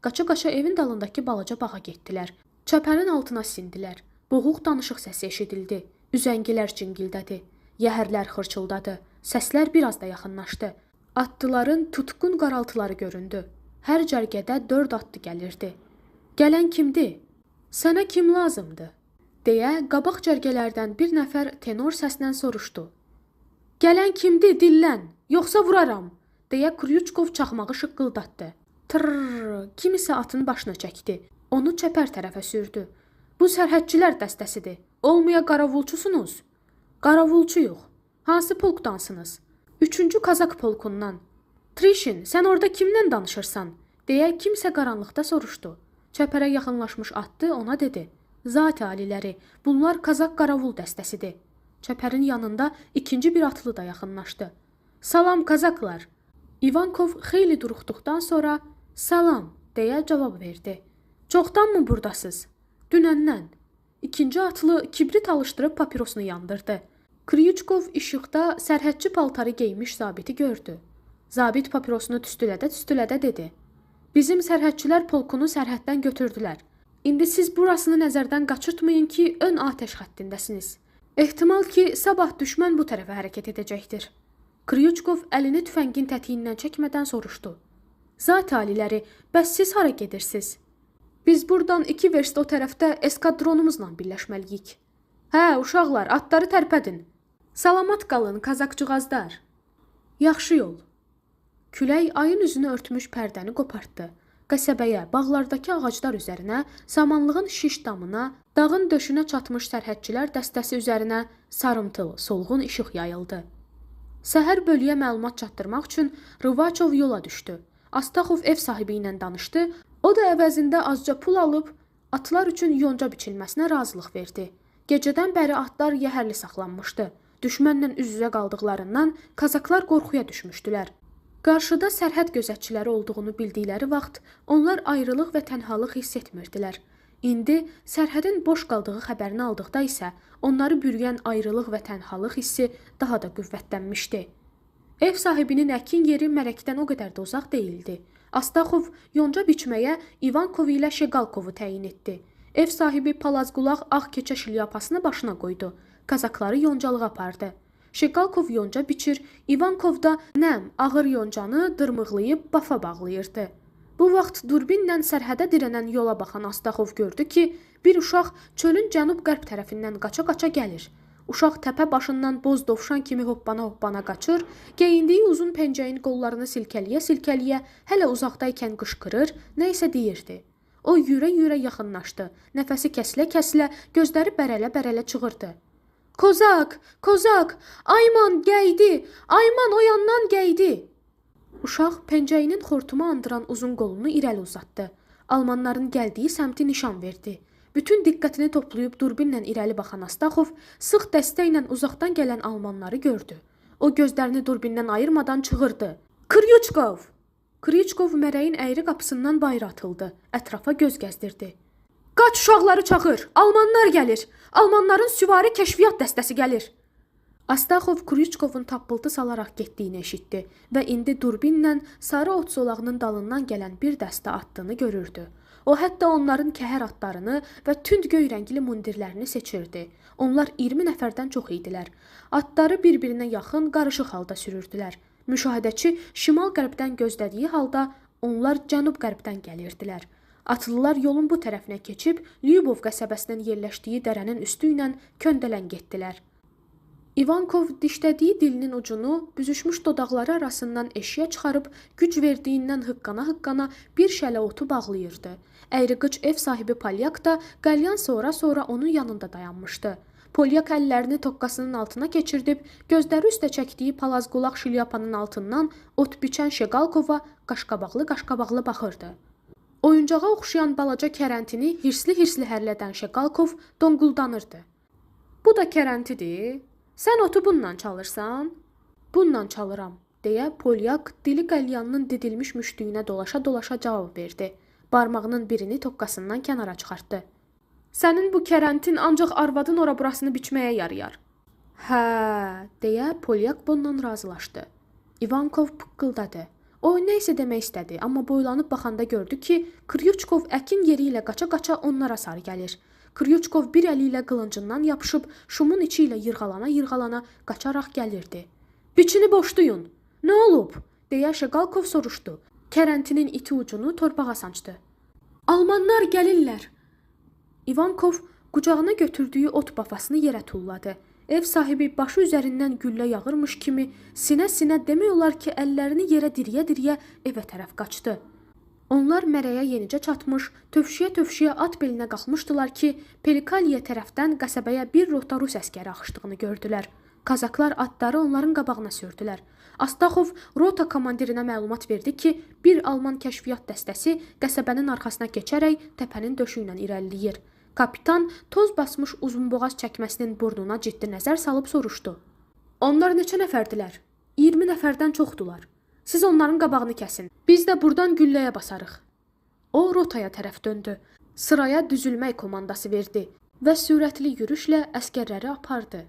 Qaça-qaça evin dalındakı balaca bağa getdilər. Çəpərin altına sindilər. Boğuq danışıq səsi eşidildi. Üzəngilər cingildədi. Yəhərlər xırçıldadı. Səslər biraz da yaxınlaşdı. Atlıların tutqun qaraltıları göründü. Hər cərgədə 4 atlı gəlirdi. Gələn kimdir? Sənə kim lazımdır? Deyə qabaq cərgələrdən bir nəfər tenor səslə soruşdu. Gələn kimdir? Dillən, yoxsa vuraram, deyə Kryuçkov çaxmağı şıqqıldatdı. Tırrrr, kimisə atın başına çəkdi. Onu çəpər tərəfə sürdü. Bu sərhədçilər dəstəsidir. Olmaya qaravulçusunuz. Qaravulçuyuq. Hansı polkdansınız? 3-cü Kazak polkundan. Trişin, sən orada kimlə danışırsan? Deyə kimsə qaranlıqda soruşdu. Çəpərə yaxınlaşmış atlı ona dedi. Zat aliləri, bunlar Kazak qaravul dəstəsidir. Çəpərin yanında ikinci bir atlı da yaxınlaşdı. Salam Kazaklar. İvankov xeyli duruxduqdan sonra salam deyə cavab verdi. Çoxdanmı buradasınız? Dünəndən. İkinci atlı kibrit alışdırıb papirosunu yandırdı. Kryuçkov işıqda sərhədçi paltarı geymiş zabiti gördü. Zabit papirosunu tüstülədə-tüstülədə dedi. Bizim sərhədçilər polkunu sərhəddən götürdülər. İndi siz burasını nəzərdən qaçırtmayın ki, ön atəş xəttindəsiniz. Ehtimal ki, sabah düşmən bu tərəfə hərəkət edəcəkdir. Kryuçkov əlini tüfəngin tətiyindən çəkmədən soruşdu. Zat aliləri, bəs siz hara gedirsiniz? Biz buradan 2 verst o tərəfdə eskadronumuzla birləşməliyik. Hə, uşaqlar, atları tərpədin. Salamat qalın, kazakcığazlar. Yaxşı yol. Külək ayın üzünü örtmüş pərdəni qopartdı. Qəsəbəyə, bağlardakı ağaclar üzərinə, samanlığın şiş damına, dağın döşünə çatmış sərhədçilər dəstəsi üzərinə sarımtıl, solğun işıq yayıldı. Səhər bölüyə məlumat çatdırmaq üçün Rıvaçov yola düşdü. Astaxov ev sahibi ilə danışdı. O da əvəzində azca pul alıb atlar üçün yonca biçilməsinə razılıq verdi. Gecədən bəri atlar yəhərli saxlanmışdı. Düşmənlə üz-üzə qaldıqlarından kazaklar qorxuya düşmüşdülər. Qarşıda sərhəd gözətçiləri olduğunu bildikləri vaxt onlar ayrılıq və tənhalıq hiss etmirdilər. İndi sərhədin boş qaldığı xəbərini aldıqda isə onları bürüyən ayrılıq və tənhalıq hissi daha da qüvvətlənmişdi. Ev sahibinin əkin yeri mərəkdən o qədər də uzaq deyildi. Astaxov yonca biçməyə İvankov ilə Şeqalkovu təyin etdi. Ev sahibi palazqulaq ağ keçə şlyapasını başına qoydu. Kazakları yoncalığa apardı. Şeqalkov yonca biçir, İvankov da nəm, ağır yoncanı dırmıqlayıb bafa bağlayırdı. Bu vaxt durbinlə sərhədə dirənən yola baxan Astaxov gördü ki, bir uşaq çölün cənub-qərb tərəfindən qaça-qaça gəlir. Uşaq təpə başından boz dovşan kimi hoppana-hoppana qaçır, geyindiyi uzun pencəyin qollarını silkəliyə-silkəliyə hələ uzaqdaykən qışqırır, nə isə deyirdi. O yürə-yürə yaxınlaşdı, nəfəsi kəsilə-kəsilə, gözləri bərələ-bərələ çığırdı. Kozak, kozak, ayman gəydi, ayman o yandan gəydi. Uşaq pencəyinin xortumu andıran uzun qolunu irəli uzatdı. Almanların gəldiyi səmti nişan verdi. Bütün diqqətini toplayıb durbinlə irəli baxan Astaxov sıx dəstə ilə uzaqdan gələn almanları gördü. O gözlərini durbindən ayırmadan çığırdı. Kryuçkov! Kryuçkov mərəyin əyri qapısından bayıra atıldı. Ətrafa göz gəzdirdi. Qaç uşaqları çağır! Almanlar gəlir! Almanların süvari kəşfiyyat dəstəsi gəlir! Astaxov Kryuçkovun tappıltı salaraq getdiyini eşitdi və indi durbinlə sarı ot zolağının dalından gələn bir dəstə atdığını görürdü. O hətta onların kəhər atlarını və tünd göy rəngli mundirlərini seçirdi. Onlar 20 nəfərdən çox idilər. Atları bir-birinə yaxın, qarışıq halda sürürdülər. Müşahidəçi şimal-qərbdən gözlədiyi halda onlar cənub-qərbdən gəlirdilər. Atlılar yolun bu tərəfinə keçib Lyubov qəsəbəsinin yerləşdiyi dərənin üstü ilə köndələn getdilər. İvankov dişlədiyi dilinin ucunu büzüşmüş dodaqları arasından eşiyə çıxarıb güc verdiyindən hıqqana-hıqqana bir şələ otu bağlayırdı. Əyriqıç ev sahibi Polyak da qəlyan sonra-sonra onun yanında dayanmışdı. Polyak əllərini toqqasının altına keçirdib, gözləri üstə çəkdiyi palazqulaq şlyapanın altından ot biçən Şeqalkova qaşqabaqlı-qaşqabaqlı baxırdı. Oyuncağa oxşayan balaca kərəntini hirsli-hirsli hərlədən Şeqalkov donquldanırdı. Bu da kərəntidir. Sən otu bununla çalırsan? Bununla çalıram, deyə Polyak dili qəlyanının didilmiş müştüyünə dolaşa-dolaşa cavab verdi. Barmağının birini toqqasından kənara çıxartdı. Sənin bu kərəntin ancaq arvadın ora-burasını biçməyə yarayar. Hə, deyə Polyak bununla razılaşdı. İvankov pıqqıldadı. O nə isə demək istədi, amma boylanıb baxanda gördü ki, Kryuçkov əkin yeri ilə qaça-qaça onlara sarı gəlir. Kryuçkov bir əli ilə qılıncından yapışıb, şumun içi ilə yırğalana-yırğalana qaçaraq gəlirdi. Biçini boşduyun! Nə olub? Deyə Şeqalkov soruşdu. Kərəntinin iti ucunu torpağa sancdı. Almanlar gəlirlər! İvankov qucağına götürdüyü ot bafasını yerə tulladı. Ev sahibi başı üzərindən güllə yağırmış kimi sinə-sinə demək olar ki, əllərini yerə diriyə-diriyə evə tərəf qaçdı. Onlar mərəyə yenicə çatmış, tövşüyə-tövşüyə at belinə qalxmışdılar ki, Pelikaliya tərəfdən qəsəbəyə bir rota rus əskəri axışdığını gördülər. Kazaklar atları onların qabağına sürdülər. Astaxov rota komandirinə məlumat verdi ki, bir alman kəşfiyyat dəstəsi qəsəbənin arxasına keçərək təpənin döşü ilə irəliləyir. Kapitan toz basmış uzunboğaz çəkməsinin burnuna ciddi nəzər salıb soruşdu. Onlar neçə nəfərdilər? 20 nəfərdən çoxdular. Siz onların qabağını kəsin. Biz də buradan gülləyə basarıq. O rotaya tərəf döndü. Sıraya düzülmək komandası verdi və sürətli yürüşlə əskərləri apardı.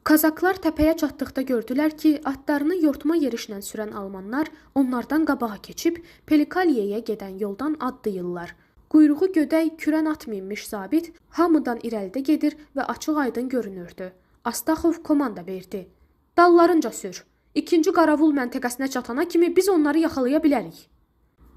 Kazaklar təpəyə çatdıqda gördülər ki, atlarını yortma yerişlə sürən almanlar onlardan qabağa keçib Pelikaliyaya gedən yoldan addıyırlar. Quyruğu gödək kürən at minmiş zabit hamıdan irəlidə gedir və açıq-aydın görünürdü. Astaxov komanda verdi. Dallarınca sür. İkinci qaravul məntəqəsinə çatana kimi biz onları yaxalaya bilərik.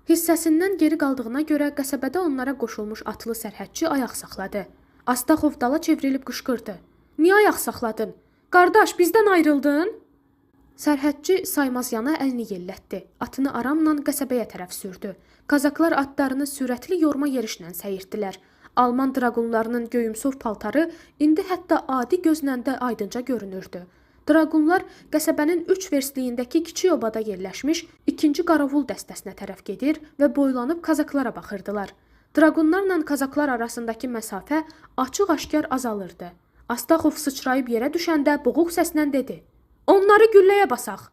Hissəsindən geri qaldığına görə qəsəbədə onlara qoşulmuş atlı sərhədçi ayaq saxladı. Astaxov dala çevrilib qışqırdı. Niyə ayaq saxladın? Qardaş, bizdən ayrıldın? Sərhədçi saymazyana əlini yellətdi. Atını aramla qəsəbəyə tərəf sürdü. Kazaklar atlarını sürətli yorma yerişlə səyirtdilər. Alman draqonlarının göyümsov paltarı indi hətta adi gözlə də aydınca görünürdü. Draqonlar qəsəbənin 3 verstliyindəki kiçik obada yerləşmiş ikinci qaravul dəstəsinə tərəf gedir və boylanıb kazaklara baxırdılar. Draqonlarla kazaklar arasındakı məsafə açıq-aşkar azalırdı. Astaxov sıçrayıb yerə düşəndə boğuq səslə dedi: "Onları gülləyə basaq!"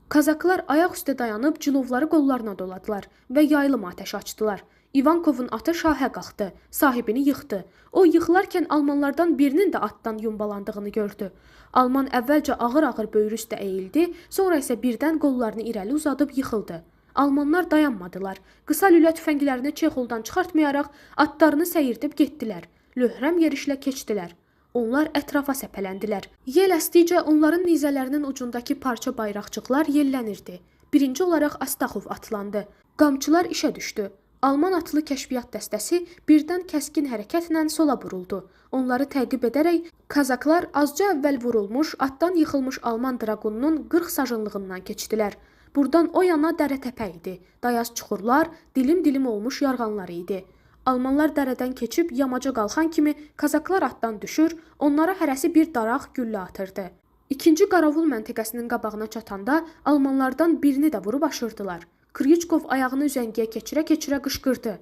Kazaklar ayaq üstə dayanıb cilovları qollarına doladılar və yaylım atəşi açdılar. İvankovun atı şahə qalxdı, sahibini yıxdı. O yıxılarkən almanlardan birinin də atdan yumbalandığını gördü. Alman əvvəlcə ağır-ağır böyrü üstə əyildi, sonra isə birdən qollarını irəli uzadıb yıxıldı. Almanlar dayanmadılar. Qısa lülə tüfənglərini çexoldan çıxartmayaraq atlarını səyirdib getdilər. Löhrəm yerişlə keçdilər. Onlar ətrafa səpələndilər. Yel əsdikcə onların nizələrinin ucundakı parça bayraqcıqlar yellənirdi. Birinci olaraq Astaxov atlandı. Qamçılar işə düşdü. Alman atlı kəşfiyyat dəstəsi birdən kəskin hərəkətlə sola buruldu. Onları təqib edərək kazaklar azca əvvəl vurulmuş, atdan yıxılmış alman draqonunun 40 sajınlığından keçdilər. Buradan o yana dərə təpə idi. Dayaz çuxurlar, dilim-dilim olmuş yarğanlar idi. Almanlar dərədən keçib yamaca qalxan kimi kazaklar atdan düşür, onlara hərəsi bir daraq güllə atırdı. İkinci qaravul məntəqəsinin qabağına çatanda almanlardan birini də vurub aşırdılar. Kriçkov ayağını üzəngiyə keçirə-keçirə qışqırdı.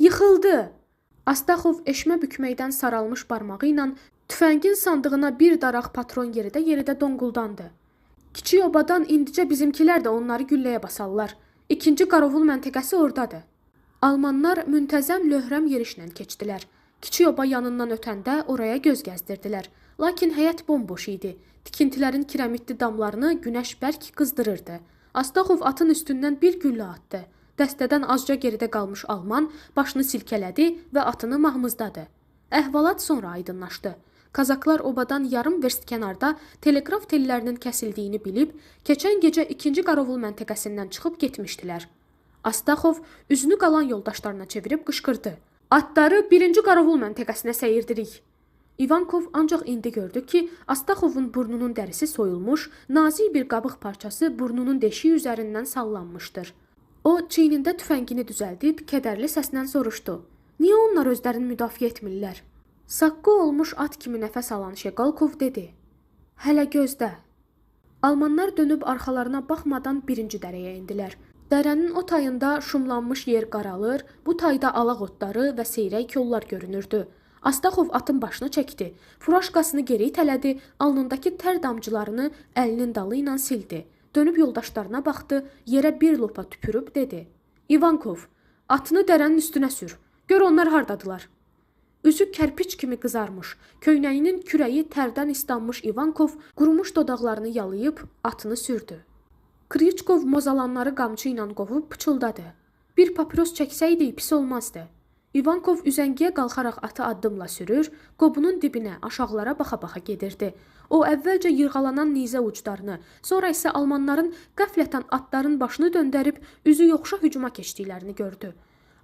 Yıxıldı! Astaxov eşmə bükməkdən saralmış barmağı ilə tüfəngin sandığına bir daraq patron yeridə-yeridə donquldandı. Kiçik obadan indicə bizimkilər də onları gülləyə basarlar. İkinci qarovul məntəqəsi oradadır. Almanlar müntəzəm löhrəm yerişlə keçdilər. Kiçik oba yanından ötəndə oraya göz gəzdirdilər. Lakin həyət bomboş idi. Tikintilərin kirəmitli damlarını günəş bərk qızdırırdı. Astaxov atın üstündən bir güllə atdı. Dəstədən azca geridə qalmış alman başını silkələdi və atını mahmızladı. Əhvalat sonra aydınlaşdı. Kazaklar obadan yarım verst kənarda teleqraf tellərinin kəsildiyini bilib, keçən gecə ikinci qarovul məntəqəsindən çıxıb getmişdilər. Astaxov üzünü qalan yoldaşlarına çevirib qışqırdı. Atları birinci qarovul məntəqəsinə səyirdirik. İvankov ancaq indi gördü ki, Astaxovun burnunun dərisi soyulmuş, nazik bir qabıq parçası burnunun deşiyi üzərindən sallanmışdır. O, çiynində tüfəngini düzəldib kədərli səslə soruşdu. Niyə onlar özlərini müdafiə etmirlər? Saqqı olmuş at kimi nəfəs alan Şeqalkov dedi. Hələ gözdə. Almanlar dönüb arxalarına baxmadan birinci dərəyə endilər. Dərənin o tayında şumlanmış yer qaralır, bu tayda alaq otları və seyrək kollar görünürdü. Astaxov atın başını çəkdi, furaşkasını geri itələdi, alnındakı tər damcılarını əlinin dalı ilə sildi. Dönüb yoldaşlarına baxdı, yerə bir lopa tüpürüb dedi. İvankov, atını dərənin üstünə sür, gör onlar hardadılar. Üzü kərpiç kimi qızarmış, köynəyinin kürəyi tərdən islanmış İvankov qurumuş dodaqlarını yalayıb atını sürdü. Kriçkov mozalanları qamçı ilə qovub pıçıldadı. Bir papiros çəksəydik pis olmazdı. İvankov üzəngiyə qalxaraq atı addımla sürür, qobunun dibinə, aşağılara baxa-baxa gedirdi. O əvvəlcə yırğalanan nizə uclarını, sonra isə almanların qəflətən atların başını döndərib üzü yoxuşa hücuma keçdiklərini gördü.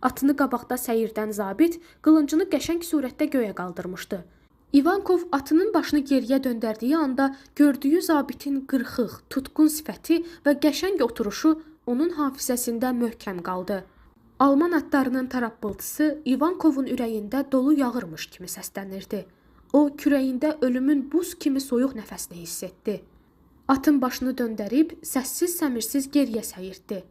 Atını qabaqda səyirdən zabit qılıncını qəşəng surətdə göyə qaldırmışdı. İvankov atının başını geriyə döndərdiyi anda gördüyü zabitin qırxıq, tutqun sifəti və qəşəng oturuşu onun hafizəsində möhkəm qaldı. Alman atlarının tarappıltısı İvankovun ürəyində dolu yağırmış kimi səslənirdi. O, kürəyində ölümün buz kimi soyuq nəfəsini hiss etdi. Atın başını döndərib səssiz-səmirsiz geriyə səyirtdi.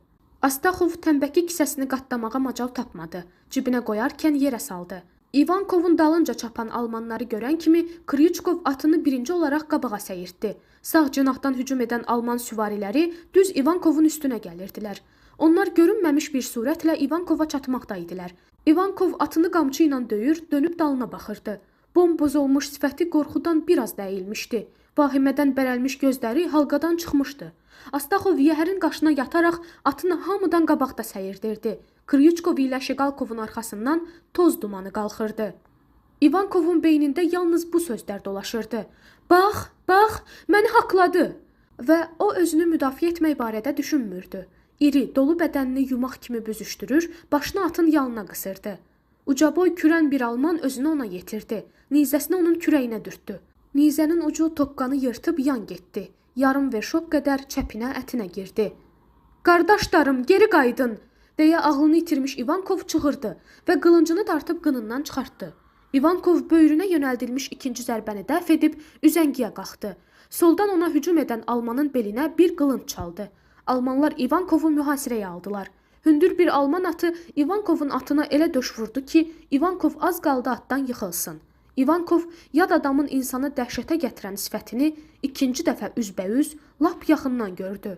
Astaxov tənbəki kisəsini qatlamağa macal tapmadı. Cibinə qoyarkən yerə saldı. İvankovun dalınca çapan almanları görən kimi Kryuçkov atını birinci olaraq qabağa səyirtdi. Sağ cinahdan hücum edən alman süvariləri düz İvankovun üstünə gəlirdilər. Onlar görünməmiş bir surətlə İvankova çatmaqda idilər. İvankov atını qamçı ilə döyür, dönüb dalına baxırdı. Bomboz olmuş sifəti qorxudan biraz da əyilmişdi. Vahimədən bərəlmiş gözləri halqadan çıxmışdı. Astaxov yəhərin qaşına yataraq atını hamıdan qabaqda səyirdirdi. Kryuçkov ilə Şeqalkovun arxasından toz dumanı qalxırdı. İvankovun beynində yalnız bu sözlər dolaşırdı. Bax, bax, məni haqladı. Və o özünü müdafiə etmək barədə düşünmürdü. İri, dolu bədənini yumaq kimi büzüşdürür, başını atın yalına qısırdı. Ucaboy kürən bir alman özünü ona yetirdi. Nizəsini onun kürəyinə dürtdü. Nizənin ucu tokkanı yırtıb yan getdi. Yarım verşok qədər çəpinə ətinə girdi. Qardaşlarım, geri qaydın, deyə ağlını itirmiş İvankov çığırdı və qılıncını dartıb qınından çıxartdı. İvankov böyrünə yönəldilmiş ikinci zərbəni dəf edib üzəngiyə qalxdı. Soldan ona hücum edən almanın belinə bir qılınc çaldı. Almanlar İvankovu mühasirəyə aldılar. Hündür bir alman atı İvankovun atına elə döş vurdu ki, İvankov az qaldı atdan yıxılsın. İvankov yad adamın insanı dəhşətə gətirən sifətini ikinci dəfə üzbəüz, lap yaxından gördü.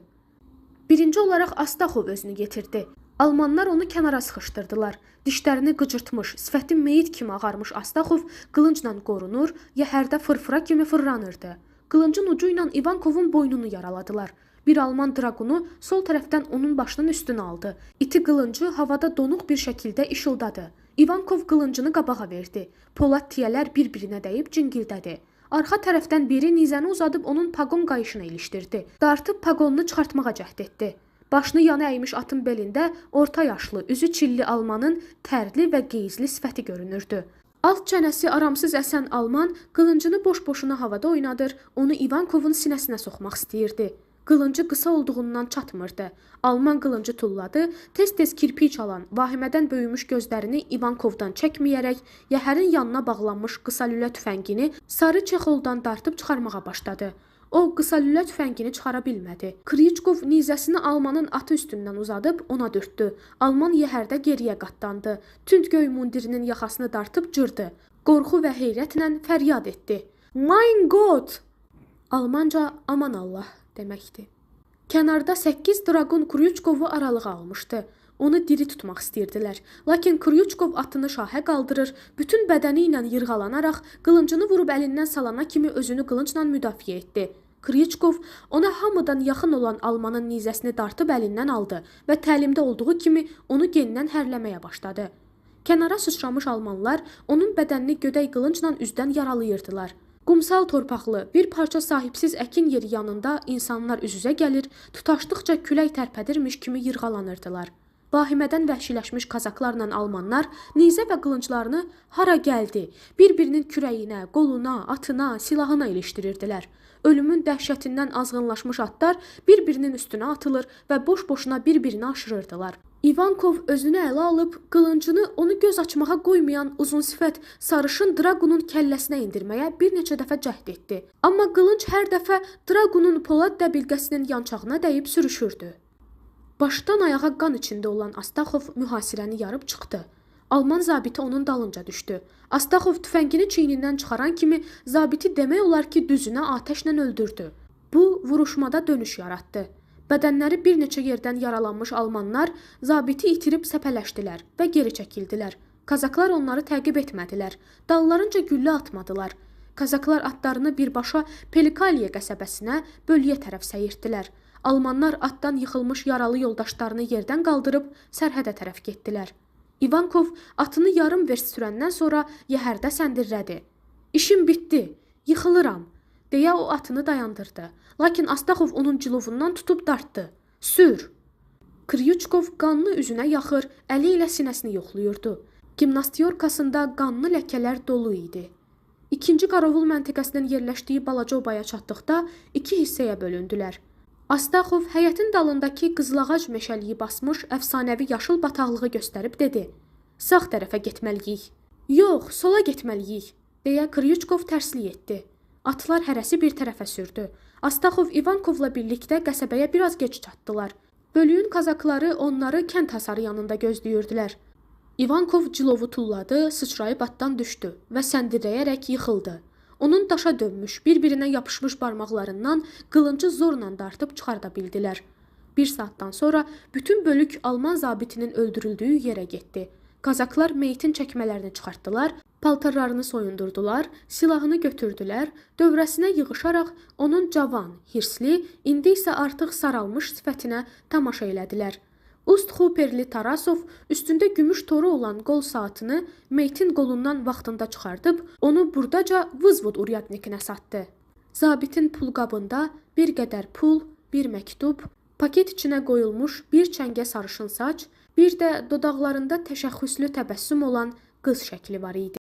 Birinci olaraq Astaxov özünü yetirdi. Almanlar onu kənara sıxışdırdılar. Dişlərini qıcırtmış, sifəti meyit kimi ağarmış Astaxov qılıncla qorunur, yəhərdə fırfıra kimi fırlanırdı. Qılıncın ucu ilə İvankovun boynunu yaraladılar. Bir alman draqonu sol tərəfdən onun başının üstünə aldı. İti qılıncı havada donuq bir şəkildə işıldadı. İvankov qılıncını qabağa verdi. Polad tiyələr bir-birinə dəyib cingildədi. Arxa tərəfdən biri nizəni uzadıb onun paqon qayışına ilişdirdi. Dartıb paqonunu çıxartmağa cəhd etdi. Başını yana əymiş atın belində orta yaşlı, üzü çilli almanın tərli və qeyzli sifəti görünürdü. Alt çənəsi aramsız əsən alman qılıncını boş-boşuna havada oynadır, onu İvankovun sinəsinə soxmaq istəyirdi. Qılıncı qısa olduğundan çatmırdı. Alman qılıncı tulladı, tez-tez kirpiy çalan, vahimədən böyümüş gözlərini İvankovdan çəkməyərək yəhərin yanına bağlanmış qısa lülə tüfəngini sarı çexoldan dartıb çıxarmağa başladı. O, qısa lülə tüfəngini çıxara bilmədi. Kryuçkov nizəsini almanın atı üstündən uzadıb ona dürtdü. Alman yəhərdə geriyə qatlandı. Tünd göy mundirinin yaxasını dartıb cırdı. Qorxu və heyrətlə fəryad etdi. Mein Gott! Almanca aman Allah deməkdir. Kənarda 8 draqon Kryuçkovu aralığa almışdı. Onu diri tutmaq istəyirdilər. Lakin Kryuçkov atını şahə qaldırır, bütün bədəni ilə yırğalanaraq qılıncını vurub əlindən salana kimi özünü qılıncla müdafiə etdi. Kryuçkov ona hamıdan yaxın olan almanın nizəsini dartıb əlindən aldı və təlimdə olduğu kimi onu gendən hərləməyə başladı. Kənara sıçramış almanlar onun bədənini gödək qılıncla üzdən yaralayırdılar. Qumsal torpaqlı, bir parça sahibsiz əkin yeri yanında insanlar üz-üzə gəlir, tutaşdıqca külək tərpədirmiş kimi yırğalanırdılar. Vahimədən vəhşiləşmiş kazaklarla almanlar nizə və qılınclarını hara gəldi, bir-birinin kürəyinə, qoluna, atına, silahına ilişdirirdilər. Ölümün dəhşətindən azğınlaşmış atlar bir-birinin üstünə atılır və boş-boşuna bir-birini aşırırdılar. İvankov özünü ələ alıb, qılıncını onu göz açmağa qoymayan uzun sifət sarışın draqonun kəlləsinə endirməyə bir neçə dəfə cəhd etdi. Amma qılınc hər dəfə draqonun polad dəbilqəsinin yançağına dəyib sürüşürdü. Başdan ayağa qan içində olan Astaxov mühasirəni yarıb çıxdı. Alman zabiti onun dalınca düşdü. Astaxov tüfəngini çiynindən çıxaran kimi zabiti demək olar ki, düzünə atəşlə öldürdü. Bu, vuruşmada dönüş yaratdı. Bədənləri bir neçə yerdən yaralanmış almanlar zabiti itirib səpələşdilər və geri çəkildilər. Kazaklar onları təqib etmədilər. Dallarınca güllə atmadılar. Kazaklar atlarını birbaşa Pelikaliya qəsəbəsinə, bölüyə tərəf səyirtdilər. Almanlar atdan yıxılmış yaralı yoldaşlarını yerdən qaldırıb sərhədə tərəf getdilər. İvankov atını yarım verst sürəndən sonra yəhərdə səndirlədi. İşim bitdi, yıxılıram, deyə o atını dayandırdı. Lakin Astaxov onun cilovundan tutub dartdı. Sür! Kryuçkov qanlı üzünə yaxır, əli ilə sinəsini yoxluyurdu. Gimnastiyorkasında qanlı ləkələr dolu idi. İkinci qarovul məntəqəsinin yerləşdiyi balaca obaya çatdıqda iki hissəyə bölündülər. Astaxov həyətin dalındakı qızılağac meşəliyi basmış əfsanəvi yaşıl bataqlığı göstərib dedi: "Sağ tərəfə getməliyik." "Yox, sola getməliyik," deyə Kryuçkov tərslik etdi. Atlar hərəsi bir tərəfə sürdü. Astaxov İvankovla birlikdə qəsəbəyə biraz gec çatdılar. Bölüyün kazakları onları kənd hasarı yanında gözləyirdilər. İvankov cilovu tulladı, sıçrayıb atdan düşdü və səndirləyərək yıxıldı. Onun daşa dönmüş, bir-birinə yapışmış barmaqlarından qılıncı zorla dartıb çıxarda bildilər. Bir saatdan sonra bütün bölük Alman zabitinin öldürüldüyü yerə getdi. Kazaklar meyitin çəkmələrini çıxartdılar, paltarlarını soyundurdular, silahını götürdülər, dövrəsinə yığışaraq onun cavan, hirsli, indi isə artıq saralmış sifətinə tamaşa elədilər. Ust-Xuperli Tarasov üstündə gümüş toru olan qol saatını meytin qolundan vaxtında çıxardıb, onu burdaca Vızvod uryadnikinə satdı. Zabitin pulqabında bir qədər pul, bir məktub, paket içinə qoyulmuş bir çəngə sarışın saç, bir də dodaqlarında təşəxxüslü təbəssüm olan qız şəkli var idi.